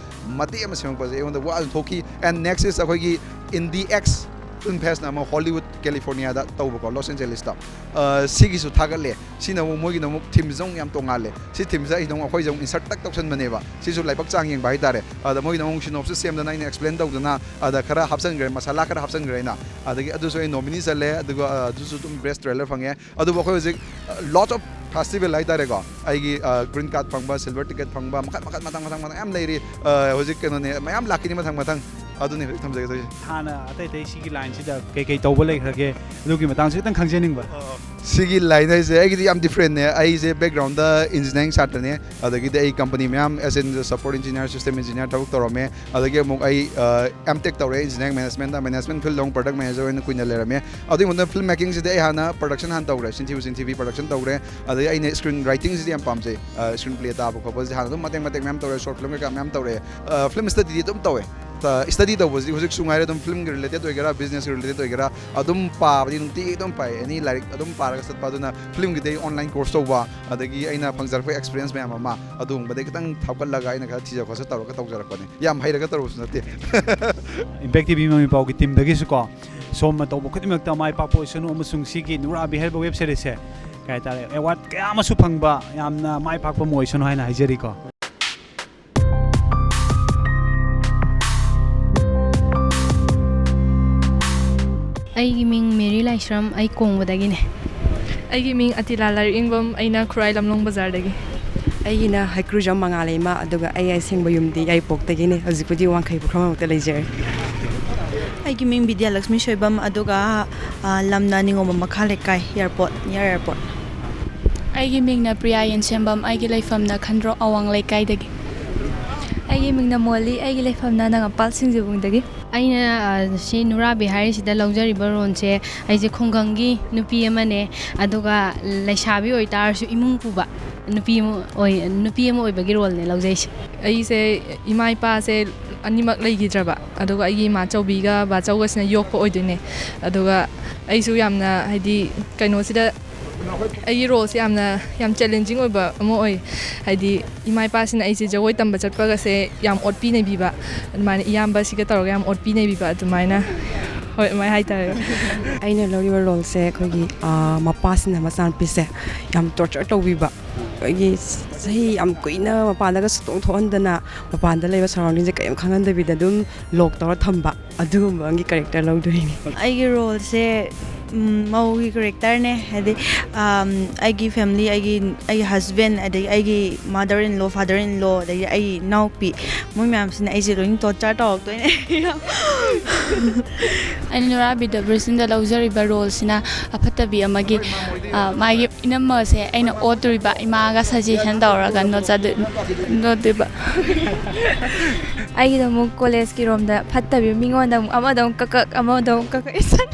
ꯃꯇꯦꯛ ꯑꯃ ꯁꯦꯝꯃꯛꯄꯁꯦ ꯑꯩꯉꯣꯟꯗ ꯋꯥꯁꯨ ꯊꯣꯛꯈꯤ꯫ And next is ꯑꯩꯈꯣꯏꯒꯤ ꯏꯟꯗꯤ ꯑꯦꯛꯁ ꯐꯤꯜꯝ ꯐꯦꯁꯅ ꯑꯃ ꯍꯣꯂꯤꯋꯨꯗ ꯀꯦꯂꯤꯐꯣꯔꯅꯤꯌꯥꯗ ꯇꯧꯕꯀꯣ, ꯂꯣꯁ ꯑꯦꯟꯖꯦꯂꯤꯁꯇ꯫ ꯑ, ꯁꯤꯒꯤꯁꯨ ꯊꯥꯒꯠꯂꯦ꯫ ꯁꯤꯅ ꯑꯃꯨꯛ ꯃꯣꯏꯒꯤꯅ ꯑꯃꯨꯛ ꯊꯤꯝꯁꯦ ꯑꯃꯨꯛ ꯌꯥꯝ ꯇꯣꯡꯉꯥꯜꯂꯦ꯫ ꯁꯤ ꯊꯤꯝꯁꯦ ꯑꯩꯅ ꯑꯃꯨꯛ, ꯑꯩꯈꯣꯏꯁꯦ ꯑꯃꯨꯛ ꯏꯟꯁꯔꯠ ꯇꯛ ꯇꯧꯁꯟꯕꯅꯦꯕ꯫ ꯁꯤꯁꯨ ꯂꯥꯏꯕꯛ ꯆꯥꯡ ꯌꯦꯡꯕ ꯍꯥꯏꯇꯥꯔꯦ꯫ ꯑꯗ ꯃꯣꯏꯒꯤꯅ ꯑꯃꯨꯛ ꯁꯤꯅꯣꯞꯁꯤꯁ ꯁꯦꯝꯗꯅ ꯑꯩꯅ ꯑꯦꯛꯁꯄ꯭ꯂꯦꯟ ꯇꯧꯗꯅ ꯑꯗ ꯈꯔ ꯍꯥꯞꯆꯟꯈ꯭ꯔꯦ, ꯃꯁꯥꯂꯥ ꯈꯔ ꯍꯥꯞꯆꯟꯈ꯭ꯔꯦ ꯑꯩꯅ꯫ ꯑꯗꯒꯤ ꯑꯗꯨꯁꯨ ꯑꯩ ꯅꯣꯃꯤꯅꯤ ꯆꯠꯂꯦ, ꯑꯗꯨꯒ, ꯑ, ꯑꯗꯨꯁꯨ ꯑꯗꯨꯝ ꯕꯦꯁ ꯇ꯭ꯔꯦꯂꯔ ꯐꯪꯉꯦ꯫ ꯑꯗꯨꯕꯨ ꯑꯩꯈꯣꯏ ꯍꯧꯖꯤꯛ, ꯑ, lots of festival ꯍꯥꯏꯇꯥꯔꯦꯀꯣ, ꯑꯩꯒꯤ, ꯑ, ꯒ꯭ꯔꯤꯟ ꯀꯥꯔꯗ ꯐꯪꯕ, ꯁꯤꯜꯚꯔ ꯇꯤꯀꯦꯠ ꯐꯪꯕ, ꯃꯈꯜ, ꯃꯈꯜ, ꯃꯊꯪ, ꯃꯊꯪ, ꯃꯊꯪ ꯃꯌꯥꯝ ꯂꯩꯔꯤ꯫ ꯑ, ꯍꯧꯖꯤꯛ ꯀꯩꯅꯣꯅꯦ, ꯃꯌꯥꯝ ꯂꯥꯛꯈꯤꯅꯤ ꯃꯊꯪ, ꯃꯊꯪ꯫ ꯑꯗꯨꯅꯦ ꯍꯧꯖꯤꯛ ꯊꯝꯖꯒꯦ ꯇꯧꯔꯤꯁꯦ꯫ ꯍꯥꯟꯅ ꯑꯇꯩ ꯑꯇꯩ ꯁꯤꯒꯤ ꯂꯥꯏꯟꯁꯤꯗ ꯀꯩꯀꯩ ꯇꯧꯕ ꯂꯩꯈ꯭ꯔꯒꯦ? ꯑꯗꯨꯒꯤ ꯃꯇꯥꯡꯁꯨ ꯈꯤꯇꯪ ꯈꯪꯖꯅꯤꯡꯕ꯫ ꯁꯤꯒꯤ ꯂꯥꯏꯟ ꯍꯥꯏꯁꯦ ꯑꯩꯒꯤꯗꯤ ꯌꯥꯝ ꯗꯤꯐ꯭ꯔꯦꯟꯅꯦ꯫ ꯑꯩꯁꯦ ꯕꯦꯛꯒ꯭ꯔꯥꯎꯟꯗ ꯏꯟꯖꯤꯅꯤꯌꯥꯔꯤꯡ ꯁꯥꯇ꯭ꯔꯅꯦ, ꯑꯗꯒꯤꯗꯤ ꯑꯩ ꯀꯝꯄꯅꯤ ꯃꯌꯥꯝ as in software engineer, system engineer ꯊꯕꯛ ꯇꯧꯔꯝꯃꯦ꯫ ꯑꯗꯒꯤ ꯑꯃꯨꯛ ꯑꯩ, ꯑ, ꯑꯦꯝ ꯇꯦꯛ ꯇꯧꯔꯦ ꯏꯟꯖꯤꯅꯤꯌꯥꯔꯤꯡ ꯃꯦꯅꯦꯖꯃꯦꯟꯇ, ꯃꯦꯅꯦꯖꯃꯦꯟꯇ ꯐꯤꯜꯗ ꯑꯃꯨꯛ ꯄ꯭ꯔꯗꯛ ꯃꯦꯅꯦꯖꯔ ꯑꯣꯏꯅ ꯀꯨꯏꯅ ꯂꯩꯔꯝꯃꯦ꯫ ꯑꯗꯨꯒꯤ ꯃꯇꯨꯡꯗ ꯐꯤꯜꯝ ꯃꯦꯀꯤꯡꯁꯤꯗꯤ ꯑꯩ ꯍꯥꯟꯅ ꯄ꯭ꯔꯗꯛꯁꯟ ꯍꯥꯟꯅ ꯇꯧꯈ꯭ꯔꯦ, ꯁꯤꯟꯊꯤꯕ ꯆꯤꯟꯊꯤꯕꯤ ꯄ꯭ꯔꯗꯛꯁꯟ ꯇꯧꯈ꯭ꯔꯦ꯫ ꯑꯗꯒꯤ ꯑꯩꯅ ꯁ꯭ꯀ꯭ꯔꯤꯟ ꯔꯥꯏꯇꯤꯡꯁꯤꯗꯤ ꯌꯥꯝ ꯄꯥꯝꯖꯩ, ꯁ꯭ꯀ꯭ꯔꯤꯟ ꯄ꯭ꯂꯦ ꯇꯥꯕ ꯈꯣꯠꯄꯁꯦ ꯍꯥꯟꯅ ꯑꯗꯨꯝ ꯃꯇꯦꯛ ꯃꯇꯦꯛ ꯃꯌꯥꯝ ꯇꯧꯔꯦ, ꯁꯣꯔꯠ ꯐꯤꯜꯝ ꯀꯩꯀꯥ ꯃꯌꯥꯝ ꯇꯧꯔꯦ꯫ ꯐꯤꯜꯝ ꯁ꯭ꯇꯗꯤꯗꯤ ꯑꯗꯨꯝ ꯇꯧꯋꯦ꯫ ꯁ꯭ꯇꯗꯤ ꯇꯧꯕꯁꯤꯗꯤ ꯍꯧꯖꯤꯛꯁꯨ ꯉꯥꯏꯔꯦ, ꯑꯗꯨꯝ ꯐꯤꯜꯝꯒꯤ ꯔꯤꯂꯦꯇꯦꯗ ꯑꯣꯏꯒꯦꯔꯥ, ꯕꯤꯖꯤꯅꯦꯁꯀꯤ ꯔꯤꯂꯦꯇꯦꯗ ꯑꯣꯏꯒꯦꯔꯥ, ꯑꯗꯨꯝ ꯄꯥꯕꯗꯤ ꯅꯨꯡꯇꯤꯒꯤ ꯑꯗꯨꯝ ꯄꯥꯏ, ꯑꯦꯅꯤ ꯂꯥꯏꯔꯤꯛ ꯑꯗꯨꯝ ꯄꯥꯔꯒ ꯆꯠꯄ꯫ ꯑꯗꯨꯅ ꯐꯤꯜꯝꯒꯤꯗꯤ ꯑꯩ ꯑꯣꯟꯂꯥꯏꯟ ꯀꯣꯔꯁ ꯇꯧꯕ, ꯑꯗꯒꯤ ꯑꯩꯅ ꯐꯪꯖꯔꯛꯄ ꯑꯦꯛꯁꯄꯤꯔꯤꯌꯦꯟꯁ ꯃꯌꯥꯝ ꯑꯃ, ꯑꯗꯨꯒꯨꯝꯕꯗꯩ ꯈꯤꯇꯪ ꯊꯥꯞꯀꯠꯂꯒ ꯑꯩꯅ ꯈꯔ ꯊꯤꯖ ꯈꯣꯠꯆ ꯇꯧꯔꯒ ꯇꯧꯖꯔꯛꯄꯅꯦ꯫ ꯌꯥꯝ ꯍꯩꯔꯒ ꯇꯧꯔꯨꯕꯁꯨ ꯅꯠꯇꯦ꯫ ꯏꯝꯄꯦꯛ ꯇꯤ ꯚꯤ ꯃꯃꯤ ꯄꯥꯎꯒꯤ ꯇꯤꯝꯗꯒꯤꯁꯨ ꯀꯣ, ꯁꯣꯝꯅ ꯇꯧꯕ ꯈꯨꯗꯤꯡꯃꯛꯇ ꯃꯥꯏ ꯄꯥꯛꯄ ꯑꯣꯏꯁꯅꯨ, ꯑꯃꯁꯨꯡ ꯁꯤꯒꯤ ꯅꯨꯔꯥꯕꯤ ꯍꯥꯏꯔꯤꯕ ꯋꯦꯕ ꯁꯦꯔꯤꯁꯁꯦ, ꯀꯩ ꯍꯥꯏꯇꯥꯔꯦ, ꯑꯦꯋꯥꯔꯗ ꯀꯌꯥ ꯑꯃꯁꯨ ꯐꯪꯕ ꯌꯥꯝꯅ ꯃꯥꯏ ꯄꯥꯛꯄ ꯑꯃ ꯑꯣꯏꯁꯅꯨ ꯍꯥꯏꯅ ꯍꯥꯏꯖꯔꯤꯀꯣ꯫ ꯑꯩꯒꯤ ꯃꯤꯡ ꯃꯦꯔꯤ ꯂꯥꯏꯁ꯭ꯔꯝ, ꯑꯩ ꯀꯣꯡꯕꯗꯒꯤꯅꯦ꯫ ꯑꯩꯒꯤ ꯃꯤꯡ ꯑꯇꯤꯂꯥ ꯂꯥꯏꯔꯤꯛ ꯏꯪꯕꯝ, ꯑꯩꯅ ꯈꯨꯔꯥꯏ ꯂꯝꯂꯣꯡ ꯕꯖꯥꯔꯗꯒꯤ꯫ ꯑꯩꯒꯤꯅ ꯍꯩꯀ꯭ꯔꯨꯖꯝ ꯃꯉꯥꯂꯩꯃ, ꯑꯗꯨꯒ ꯑꯩ ꯑꯁꯦꯡꯕ ꯌꯨꯝꯗꯤ ꯌꯥꯏꯔꯤꯄꯣꯛꯇꯒꯤꯅꯦ꯫ ꯍꯧꯖꯤꯛꯄꯨꯗꯤ ꯋꯥꯡꯈꯩ ꯄꯨꯈ꯭ꯔꯝꯗ ꯂꯩꯖꯔꯦ꯫ ꯑꯩꯒꯤ ꯃꯤꯡ ꯕꯤꯗ꯭ꯌꯥꯂꯛꯁꯃꯤ ꯁꯣꯏꯕꯝ, ꯑꯗꯨꯒ, ꯑ, ꯂꯝꯅ ꯅꯤꯉꯣꯝꯕꯝ ꯃꯈꯥ ꯂꯩꯀꯥꯏ, ꯑꯦꯌꯥꯔꯄꯣꯔꯠ, ꯅꯤꯌꯔ ꯑꯦꯌꯥꯔꯄꯣꯔꯠ꯫ ꯑꯩꯒꯤ ꯃꯤꯡꯅ ꯄ꯭ꯔꯤꯌꯥ ꯌꯦꯟꯁꯦꯝꯕꯝ, ꯑꯩꯒꯤ ꯂꯩꯐꯝꯅ ꯈꯟꯗ꯭ꯔꯣꯛ ꯑꯋꯥꯡ ꯂꯩꯀꯥꯏꯗꯒꯤ꯫ ꯑꯩꯒꯤ ꯃꯤꯡꯅ ꯃꯣꯂꯤ, ꯑꯩꯒꯤ ꯂꯩꯐꯝꯅ ꯅꯒꯝꯄꯥꯜ ꯁꯤꯡꯖꯨꯕꯨꯡꯗꯒꯤ꯫ ꯑꯩꯅ, ꯑ, ꯁꯤ ꯅꯨꯔꯥꯕꯤ ꯍꯥꯏꯔꯤꯁꯤꯗ ꯂꯧꯖꯔꯤꯕ ꯔꯣꯜꯁꯦ, ꯑꯩꯁꯦ ꯈꯨꯡꯒꯪꯒꯤ ꯅꯨꯄꯤ ꯑꯃꯅꯦ, ꯑꯗꯨꯒ ꯂꯩꯁꯥꯕꯤ ꯑꯣꯏꯇꯥꯔꯁꯨ ꯏꯃꯨꯡ ꯄꯨꯕ ꯅꯨꯄꯤ ꯑꯃ ꯑꯣꯏ-, ꯅꯨꯄꯤ ꯑꯃ ꯑꯣꯏꯕꯒꯤ ꯔꯣꯜꯅꯦ ꯂꯧꯖꯩꯁꯦ꯫ ꯑꯩꯁꯦ ꯏꯃꯥ ꯏꯄꯥꯁꯦ ꯑꯅꯤꯃꯛ ꯂꯩꯈꯤꯗ꯭ꯔꯕ, ꯑꯗꯨꯒ ꯑꯩꯒꯤ ꯏꯃꯥꯆꯧꯕꯤꯒ ꯕꯥꯆꯧꯒꯁꯤꯅ ꯌꯣꯛꯄ ꯑꯣꯏꯗꯣꯏꯅꯦ꯫ ꯑꯗꯨꯒ ꯑꯩꯁꯨ ꯌꯥꯝꯅ, ꯍꯥꯏꯗꯤ, ꯀꯩꯅꯣꯁꯤꯗ ꯑꯩꯒꯤ ꯔꯣꯜꯁꯦ ꯌꯥꯝꯅ, ꯌꯥꯝ ꯆꯦꯂꯦꯟꯖꯤꯡ ꯑꯣꯏꯕ ꯑꯃ ꯑꯣꯏ꯫ ꯍꯥꯏꯗꯤ, ꯏꯃꯥ ꯏꯄꯥꯁꯤꯅ ꯑꯩꯁꯦ ꯖꯒꯣꯏ ꯇꯝꯕ ꯆꯠꯄꯒꯁꯦ ꯌꯥꯝ ꯑꯣꯠꯄꯤ ꯅꯩꯕꯤꯕ, ꯑꯗꯨꯃꯥꯏꯅ ꯏꯌꯥꯝꯕꯁꯤꯒ ꯇꯧꯔꯒ ꯌꯥꯝ ꯑꯣꯠꯄꯤ ꯅꯩꯕꯤꯕ, ꯑꯗꯨꯃꯥꯏꯅ, ꯍꯣꯏ, ꯑꯗꯨꯃꯥꯏꯅ ꯍꯥꯏꯇꯥꯔꯦ꯫ ꯑꯩꯅ ꯂꯧꯔꯤꯕ ꯔꯣꯜꯁꯦ ꯑꯩꯈꯣꯏꯒꯤ, ꯑꯥ, ꯃꯄꯥꯁꯤꯅ ꯃꯆꯥꯅꯨꯄꯤꯁꯦ ꯌꯥꯝ ꯇꯣꯔꯆꯔ ꯇꯧꯕꯤꯕ, ꯑꯩꯈꯣꯏꯒꯤ ꯆꯍꯤ ꯌꯥꯝ ꯀꯨꯏꯅ ꯃꯄꯥꯟꯗꯒ ꯁꯨꯛꯊꯣꯛ ꯊꯣꯛꯍꯟꯗꯅ, ꯃꯄꯥꯟꯗ ꯂꯩꯕ ꯁꯔꯥꯎꯟꯗꯤꯡꯁꯦ ꯀꯔꯤꯝ ꯈꯪꯍꯟꯗꯕꯤꯗ ꯑꯗꯨꯝ ꯂꯣꯛ ꯇꯧꯔ ꯊꯝꯕ, ꯑꯗꯨꯒꯨꯝꯕ ꯑꯃꯒꯤ ꯀꯦꯔꯦꯛꯇꯔ ꯂꯧꯗꯣꯏꯅꯤ꯫ ꯑꯩꯒꯤ ꯔꯣꯜꯁꯦ, ꯎꯝ, ꯃꯧꯒꯤ ꯀꯦꯔꯦꯛꯇꯔꯅꯦ꯫ ꯍꯥꯏꯗꯤ, ꯑꯝ, ꯑꯩꯒꯤ ꯐꯦꯃꯤꯂꯤ, ꯑꯩꯒꯤ, ꯑꯩꯒꯤ ꯍꯁꯕꯦꯟ, ꯑꯗꯒꯤ ꯑꯩꯒꯤ ꯃꯥꯗꯔ ꯏꯟ ꯂꯣ, ꯐꯥꯗꯔ ꯏꯟ ꯂꯣ, ꯑꯗꯒꯤ ꯑꯩꯒꯤ ꯏꯅꯥꯎꯄꯤ, ꯃꯣꯏ ꯃꯌꯥꯝꯁꯤꯅ ꯑꯩꯁꯦ ꯂꯣꯏꯅ ꯇꯣꯔꯆꯔ ꯇꯧꯔꯛꯇꯣꯏꯅꯦ꯫ ꯑꯩꯅ ꯅꯨꯔꯥꯕꯤꯗ ꯕ꯭ꯔꯤꯁꯤꯟꯗ ꯂꯧꯖꯔꯤꯕ ꯔꯣꯜꯁꯤꯅ ꯑꯐꯠꯇꯕꯤ ꯑꯃꯒꯤ, ꯑ, ꯃꯥꯒꯤ ꯏꯅꯝꯃꯁꯦ ꯑꯩꯅ ꯑꯣꯠꯇꯣꯔꯤꯕ, ꯏꯃꯥꯒ ꯁꯖꯦꯁꯟ ꯇꯧꯔꯒ ꯅꯣꯠꯆꯗꯣꯏ-, ꯅꯣꯠꯇꯣꯏꯕ꯫ ꯑꯩꯒꯤꯗ ꯑꯃꯨꯛ ꯀꯣꯂꯦꯖꯀꯤ ꯔꯣꯝꯗ ꯐꯠꯇꯕꯤ, ꯃꯤꯉꯣꯟꯗ ꯑꯃꯨꯛ ꯑꯃꯗ ꯑꯃꯨꯛ ꯀꯛꯀꯛ, ꯑꯃꯗ ꯑꯃꯨꯛ ꯀꯛꯀꯛ ꯏꯁꯟ꯫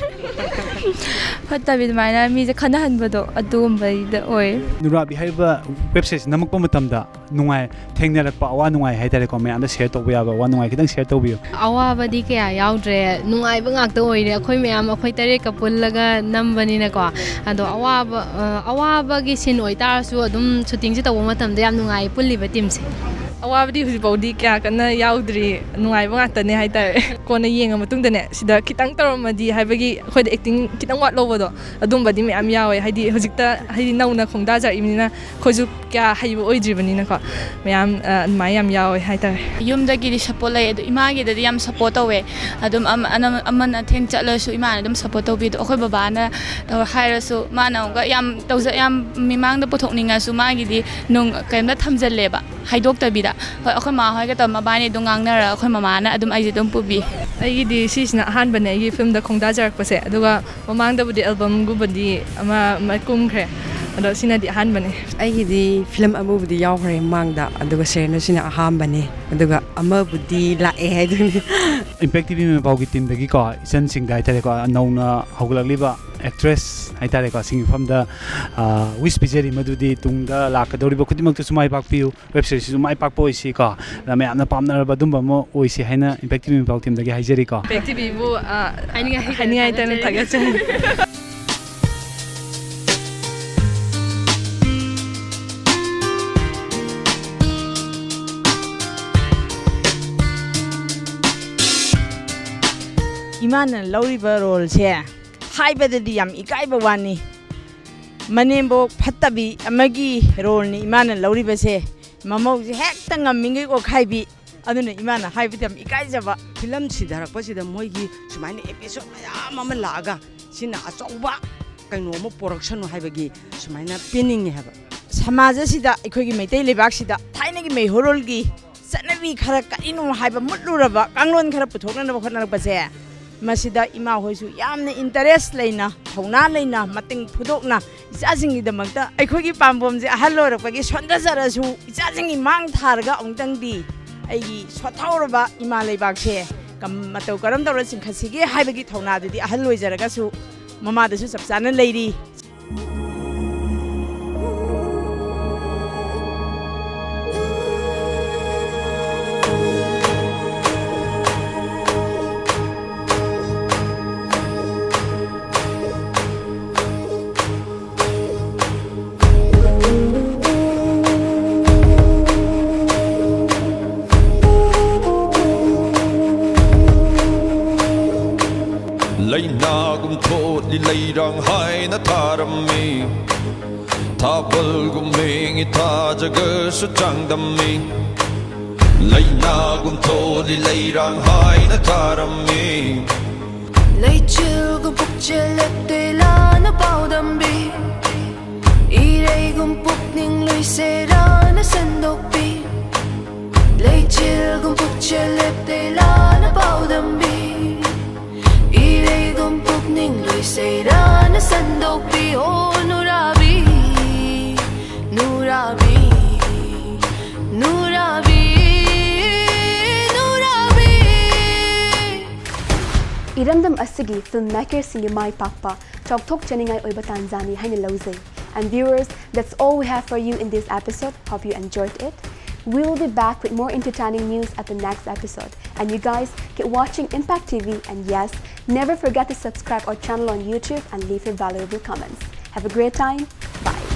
ꯐꯠꯇꯕꯤ ꯑꯗꯨꯃꯥꯏꯅ ꯃꯤꯁꯦ ꯈꯟꯅꯍꯟꯕꯗꯣ, ꯑꯗꯨꯒꯨꯝꯕꯩꯗ ꯑꯣꯏ꯫ ꯅꯨꯔꯥꯕꯤ ꯍꯥꯏꯔꯤꯕ ꯋꯦꯕ ꯁꯦꯔꯤꯁ ꯅꯝꯃꯛꯄ ꯃꯇꯝꯗ ꯅꯨꯡꯉꯥꯏ, ꯊꯦꯡꯅꯔꯛꯄ ꯑꯋꯥ ꯅꯨꯡꯉꯥꯏ ꯍꯥꯏꯇꯥꯔꯦꯀꯣ, ꯃꯌꯥꯝꯗ ꯁꯦꯌꯔ ꯇꯧꯕ ꯌꯥꯕ ꯑꯋꯥ ꯅꯨꯡꯉꯥꯏ ꯈꯤꯇꯪ ꯁꯦꯌꯔ ꯇꯧꯕꯤꯌꯨ꯫ ꯑꯋꯥꯕꯗꯤ ꯀꯌꯥ ꯌꯥꯎꯗ꯭ꯔꯦ, ꯅꯨꯡꯉꯥꯏꯕ ꯉꯥꯛꯇ ꯑꯣꯏꯔꯦ꯫ ꯑꯩꯈꯣꯏ ꯃꯌꯥꯝ, ꯑꯩꯈꯣꯏ ꯇꯔꯦꯠꯀ ꯄꯨꯜꯂꯒ ꯅꯝꯕꯅꯤꯅꯀꯣ꯫ ꯑꯗꯣ ꯑꯋꯥꯕ, ꯑ, ꯑꯋꯥꯕꯒꯤ ꯁꯤꯟ ꯑꯣꯏꯇꯥꯔꯁꯨ ꯑꯗꯨꯝ ꯁꯨꯇꯤꯡꯁꯦ ꯇꯧꯕ ꯃꯇꯝꯗ ꯌꯥꯝ ꯅꯨꯡꯉꯥꯏ ꯄꯨꯜꯂꯤꯕ ꯇꯤꯝꯁꯦ꯫ ꯑꯋꯥꯕꯗꯤ ꯍꯧꯖꯤꯛꯐꯥꯎꯗꯤ ꯀꯌꯥ ꯀꯟꯅ ꯌꯥꯎꯗ꯭ꯔꯤ, ꯅꯨꯡꯉꯥꯏꯕ ꯉꯥꯛꯇꯅꯦ ꯍꯥꯏꯇꯥꯔꯦ꯫ ꯀꯣꯟꯅ ꯌꯦꯡꯉ ꯃꯇꯨꯡꯗꯅꯦ, ꯁꯤꯗ ꯈꯤꯇꯪ ꯇꯧꯔꯝꯃꯗꯤ ꯍꯥꯏꯕꯒꯤ ꯑꯩꯈꯣꯏꯗ ꯑꯦꯛꯇꯤꯡ ꯈꯤꯇꯪ ꯋꯥꯠꯍꯧꯕꯗꯣ, ꯑꯗꯨꯝꯕꯗꯤ ꯃꯌꯥꯝ ꯌꯥꯎꯋꯦ꯫ ꯍꯥꯏꯗꯤ ꯍꯧꯖꯤꯛꯇ, ꯍꯥꯏꯗꯤ ꯅꯧꯅ ꯈꯣꯡꯗꯥꯖꯔꯛꯏꯕꯅꯤꯅ ꯑꯩꯈꯣꯏꯁꯨ ꯀꯌꯥ ꯍꯩꯕ ꯑꯣꯏꯗ꯭ꯔꯤꯕꯅꯤꯅꯀꯣ, ꯃꯌꯥꯝ, ꯑ, ꯑꯗꯨꯃꯥꯏꯅ ꯌꯥꯝ ꯌꯥꯎꯋꯦ ꯍꯥꯏꯇꯥꯔꯦ꯫ ꯌꯨꯝꯗꯒꯤꯗꯤ ꯁꯞꯄꯣꯔꯠ ꯂꯩ, ꯑꯗꯣ ꯏꯃꯥꯒꯤꯗꯗꯤ ꯌꯥꯝ ꯁꯞꯄꯣꯔꯠ ꯇꯧꯋꯦ꯫ ꯑꯗꯨꯝ ꯑꯃ-, ꯑꯅ-, ꯑꯃꯅ ꯊꯦꯡ ꯆꯠꯂꯁꯨ ꯏꯃꯥꯅ ꯑꯗꯨꯝ ꯁꯞꯄꯣꯔꯠ ꯇꯧꯕꯤꯗꯣ꯫ ꯑꯩꯈꯣꯏ ꯕꯕꯥꯅ ꯇꯧ-, ꯍꯥꯏꯔꯁꯨ ꯃꯥꯅ ꯑꯃꯨꯛꯀ ꯌꯥꯝ ꯇꯧꯖ-, ꯌꯥꯝ ꯃꯤꯃꯥꯡꯗ ꯄꯨꯊꯣꯛꯅꯤꯡꯉꯁꯨ ꯃꯥꯒꯤꯗꯤ ꯅꯨꯡ-, ꯀꯩꯝꯇ ꯊꯝꯖꯜꯂꯦꯕ, ꯍꯥꯏꯗꯣꯛꯇꯕꯤꯗ꯫ ꯍꯣꯏ, ꯑꯩꯈꯣꯏ ꯃꯥ ꯍꯣꯏꯒ ꯇꯧꯔ ꯃꯕꯥꯅꯤ ꯑꯗꯨꯝ ꯉꯥꯡꯅꯔꯒ ꯑꯩꯈꯣꯏ ꯃꯃꯥꯅ ꯑꯗꯨꯝ ꯑꯩꯁꯦ ꯑꯗꯨꯝ ꯄꯨꯕꯤ꯫ ꯑꯩꯒꯤꯗꯤ ꯁꯤꯁꯤꯅ ꯑꯍꯥꯟꯕꯅꯦ ꯑꯩꯒꯤ ꯐꯤꯂꯝꯗ ꯈꯣꯡꯗꯥꯖꯔꯛꯄꯁꯦ, ꯑꯗꯨꯒ ꯃꯃꯥꯡꯗꯕꯨꯗꯤ ꯑꯦꯜꯕꯝꯒꯨꯝꯕꯗꯤ ꯑꯃ, ꯑꯃ ꯀꯨꯝꯈ꯭ꯔꯦ, ꯑꯗꯣ ꯁꯤꯅꯗꯤ ꯑꯍꯥꯟꯕꯅꯦ꯫ ꯑꯩꯒꯤꯗꯤ ꯐꯤꯂꯝ ꯑꯃꯕꯨꯗꯤ ꯌꯥꯎꯈ꯭ꯔꯦ ꯃꯃꯥꯡꯗ, ꯑꯗꯨꯒ ꯁꯦꯔꯦꯅꯥ ꯁꯤꯅ ꯑꯍꯥꯟꯕꯅꯦ, ꯑꯗꯨꯒ ꯑꯃꯕꯨꯗꯤ ꯂꯥꯛꯑꯦ ꯍꯥꯏꯗꯨꯅꯤ꯫ Impact T V ꯃꯄꯥꯎꯒꯤ ꯇꯤꯝꯗꯒꯤꯀꯣ, ꯏꯆꯟꯁꯤꯡꯗ ꯍꯥꯏꯇꯥꯔꯦꯀꯣ, ꯅꯧꯅ ꯍꯧꯒꯠꯂꯛꯂꯤꯕ ꯑꯦꯛꯇ꯭ꯔꯦꯁ ꯍꯥꯏꯇꯥꯔꯦꯀꯣ, ꯁꯤꯡꯒꯤ ꯃꯐꯝꯗ, ꯑ, ꯋꯤꯁ ꯄꯤꯖꯔꯤ, ꯃꯗꯨꯗꯤ ꯇꯨꯡꯗ ꯂꯥꯛꯀꯗꯧꯔꯤꯕ ꯈꯨꯗꯤꯡꯃꯛꯇꯁꯨ ꯃꯥꯏ ꯄꯥꯛꯄꯤꯌꯨ, ꯋꯦꯕ ꯁꯤꯔꯤꯁꯁꯤꯁꯨ ꯃꯥꯏ ꯄꯥꯛꯄ ꯑꯣꯏꯁꯤꯀꯣ, ꯑꯗ ꯃꯌꯥꯝꯅ ꯄꯥꯝꯅꯔꯕ ꯑꯗꯨꯝꯕ ꯑꯃ ꯑꯣꯏꯁꯤ ꯍꯥꯏꯅ Impact T V ꯃꯄꯥꯎ ꯇꯤꯝꯗꯒꯤ ꯍꯥꯏꯖꯔꯤꯀꯣ꯫ Impact T V ꯕꯨ, ꯑ, ꯍꯥꯏꯅꯤꯡꯉꯥꯏ ꯍꯥꯏꯅꯤꯡꯉꯥꯏ ꯂꯩꯇꯅ ꯊꯥꯒꯠꯆꯔꯤ꯫ ꯏꯃꯥꯅ ꯂꯧꯔꯤꯕ ꯔꯣꯜꯁꯦ ꯍꯥꯏꯕꯗꯗꯤ ꯌꯥꯝ ꯏꯀꯥꯏꯕ ꯋꯥꯅꯤ꯫ ꯃꯅꯦꯝꯕꯣꯛ ꯐꯠꯇꯕꯤ ꯑꯃꯒꯤ ꯔꯣꯜꯅꯤ ꯏꯃꯥꯅ ꯂꯧꯔꯤꯕꯁꯦ꯫ ꯃꯃꯧꯁꯦ ꯍꯦꯛꯇ ꯉꯝꯃꯤꯉꯩ ꯑꯣꯠꯈꯥꯏꯕꯤ꯫ ꯑꯗꯨꯅ ꯏꯃꯥꯅ ꯍꯥꯏꯕꯗꯤ ꯌꯥꯝ ꯏꯀꯥꯏꯖꯕ꯫ ꯐꯤꯂꯝ ꯁꯤꯊꯔꯛꯄꯁꯤꯗ ꯃꯣꯏꯒꯤ ꯁꯨꯃꯥꯏꯅ ꯑꯦꯄꯤꯁꯣꯗ ꯃꯌꯥꯝ ꯑꯃ ꯂꯥꯛꯑꯒ ꯁꯤꯅ ꯑꯆꯧꯕ ꯀꯩꯅꯣ ꯑꯃ ꯄꯨꯔꯛꯁꯅꯨ ꯍꯥꯏꯕꯒꯤ ꯁꯨꯃꯥꯏꯅ ꯄꯤꯅꯤꯡꯉꯤ ꯍꯥꯏꯕ꯫ ꯁꯃꯥꯖ ꯑꯁꯤꯗ, ꯑꯩꯈꯣꯏꯒꯤ ꯃꯩꯇꯩ ꯂꯩꯕꯥꯛꯁꯤꯗ ꯊꯥꯏꯅꯒꯤ ꯃꯩꯍꯧꯔꯣꯜꯒꯤ ꯆꯠꯅꯕꯤ ꯈꯔ ꯀꯔꯤꯅꯣ ꯍꯥꯏꯕ ꯃꯨꯠꯂꯨꯔꯕ ꯀꯥꯡꯂꯣꯟ ꯈꯔ ꯄꯨꯊꯣꯛꯅꯅꯕ ꯍꯣꯠꯅꯔꯛꯄꯁꯦ, ꯃꯁꯤꯗ ꯏꯃꯥ ꯍꯣꯏꯁꯨ ꯌꯥꯝꯅ ꯏꯟꯇꯔꯦꯁ ꯂꯩꯅ, ꯊꯧꯅꯥ ꯂꯩꯅ, ꯃꯇꯦꯡ ꯐꯨꯗꯣꯛꯅ ꯏꯆꯥꯁꯤꯡꯒꯤꯗꯃꯛꯇ ꯑꯩꯈꯣꯏꯒꯤ ꯄꯥꯝꯕꯣꯝꯁꯦ ꯑꯍꯜ ꯑꯣꯏꯔꯛꯄꯒꯤ ꯁꯣꯟꯊꯖꯔꯁꯨ ꯏꯆꯥꯁꯤꯡꯒꯤ ꯃꯥꯡ ꯊꯥꯔꯒ ꯑꯃꯨꯛꯇꯪꯗꯤ ꯑꯩꯒꯤ ꯁꯣꯠꯊꯍꯧꯔꯕ ꯏꯃꯥ ꯂꯩꯕꯥꯛꯁꯦ ꯀꯝ-, ꯃꯇꯧ ꯀꯔꯝ ꯇꯧꯔ ꯆꯤꯡꯈꯠꯁꯤꯒꯦ ꯍꯥꯏꯕꯒꯤ ꯊꯧꯅꯥꯗꯨꯗꯤ ꯑꯍꯜ ꯑꯣꯏꯖꯔꯒꯁꯨ ꯃꯃꯥꯗꯁꯨ ꯆꯞ ꯆꯥꯅ ꯂꯩꯔꯤ꯫ ꯂꯩꯅꯥꯒꯨꯝ ꯊꯣꯠꯂꯤ ꯂꯩꯔꯥꯡ ꯍꯥꯏꯅ ꯊꯥꯔꯝꯃꯤ꯫ ꯊꯥꯕꯜꯒꯨꯝ ꯃꯦꯡꯉꯤ ꯊꯥꯖꯒꯁꯨ ꯆꯥꯡꯗꯝꯃꯤ꯫ ꯂꯩꯅꯥꯒꯨꯝ ꯊꯣꯠꯂꯤ ꯂꯩꯔꯥꯡ ꯍꯥꯏꯅ ꯊꯥꯔꯝꯃꯤ꯫ ꯂꯩꯆꯤꯜꯒꯨꯝ ꯄꯨꯛꯆꯦꯜ ꯂꯦꯞꯇꯦ ꯂꯥꯟꯅ ꯄꯥꯎꯗꯝꯕꯤ꯫ ꯏꯔꯩꯒꯨꯝ ꯄꯨꯛꯅꯤꯡ ꯂꯣꯏꯁꯦꯔꯥꯅ ꯁꯟꯗꯣꯛꯄꯤ꯫ ꯂꯩꯆꯤꯜꯒꯨꯝ ꯄꯨꯛꯆꯦꯜ ꯂꯦꯞꯇꯦ ꯂꯥꯟꯅ ꯄꯥꯎꯗꯝꯕꯤ꯫ ꯏꯔꯩꯒꯨꯝ ꯄꯨꯛꯅꯤꯡ ꯂꯣꯏꯁꯦꯔꯥꯅ ꯁꯟꯗꯣꯛꯄꯤ꯫ ꯑꯣ ꯅꯨꯔꯥꯕꯤ, ꯅꯨꯔꯥꯕꯤ, ꯅꯨꯔꯥꯕꯤ, ꯅꯨꯔꯥꯕꯤ꯫ ꯏꯔꯝꯗꯝ ꯑꯁꯤꯒꯤ ꯐꯤꯜꯝ ꯃꯦꯀꯔꯁꯤꯡꯒꯤ ꯃꯥꯏ ꯄꯥꯛꯄ ꯆꯥꯎꯊꯣꯛꯆꯅꯤꯡꯉꯥꯏ ꯑꯣꯏꯕ ꯇꯥꯟꯖꯥꯅꯤ ꯍꯥꯏꯅ ꯂꯧꯖꯩ꯫ And viewers, that's all we have for you in this episode. Hope you enjoyed it. We will be back with more entertaining news at the next episode. And you guys, keep watching Impact T V. And yes, never forget to subscribe our channel on YouTube and leave your valuable comments. Have a great time. Bye.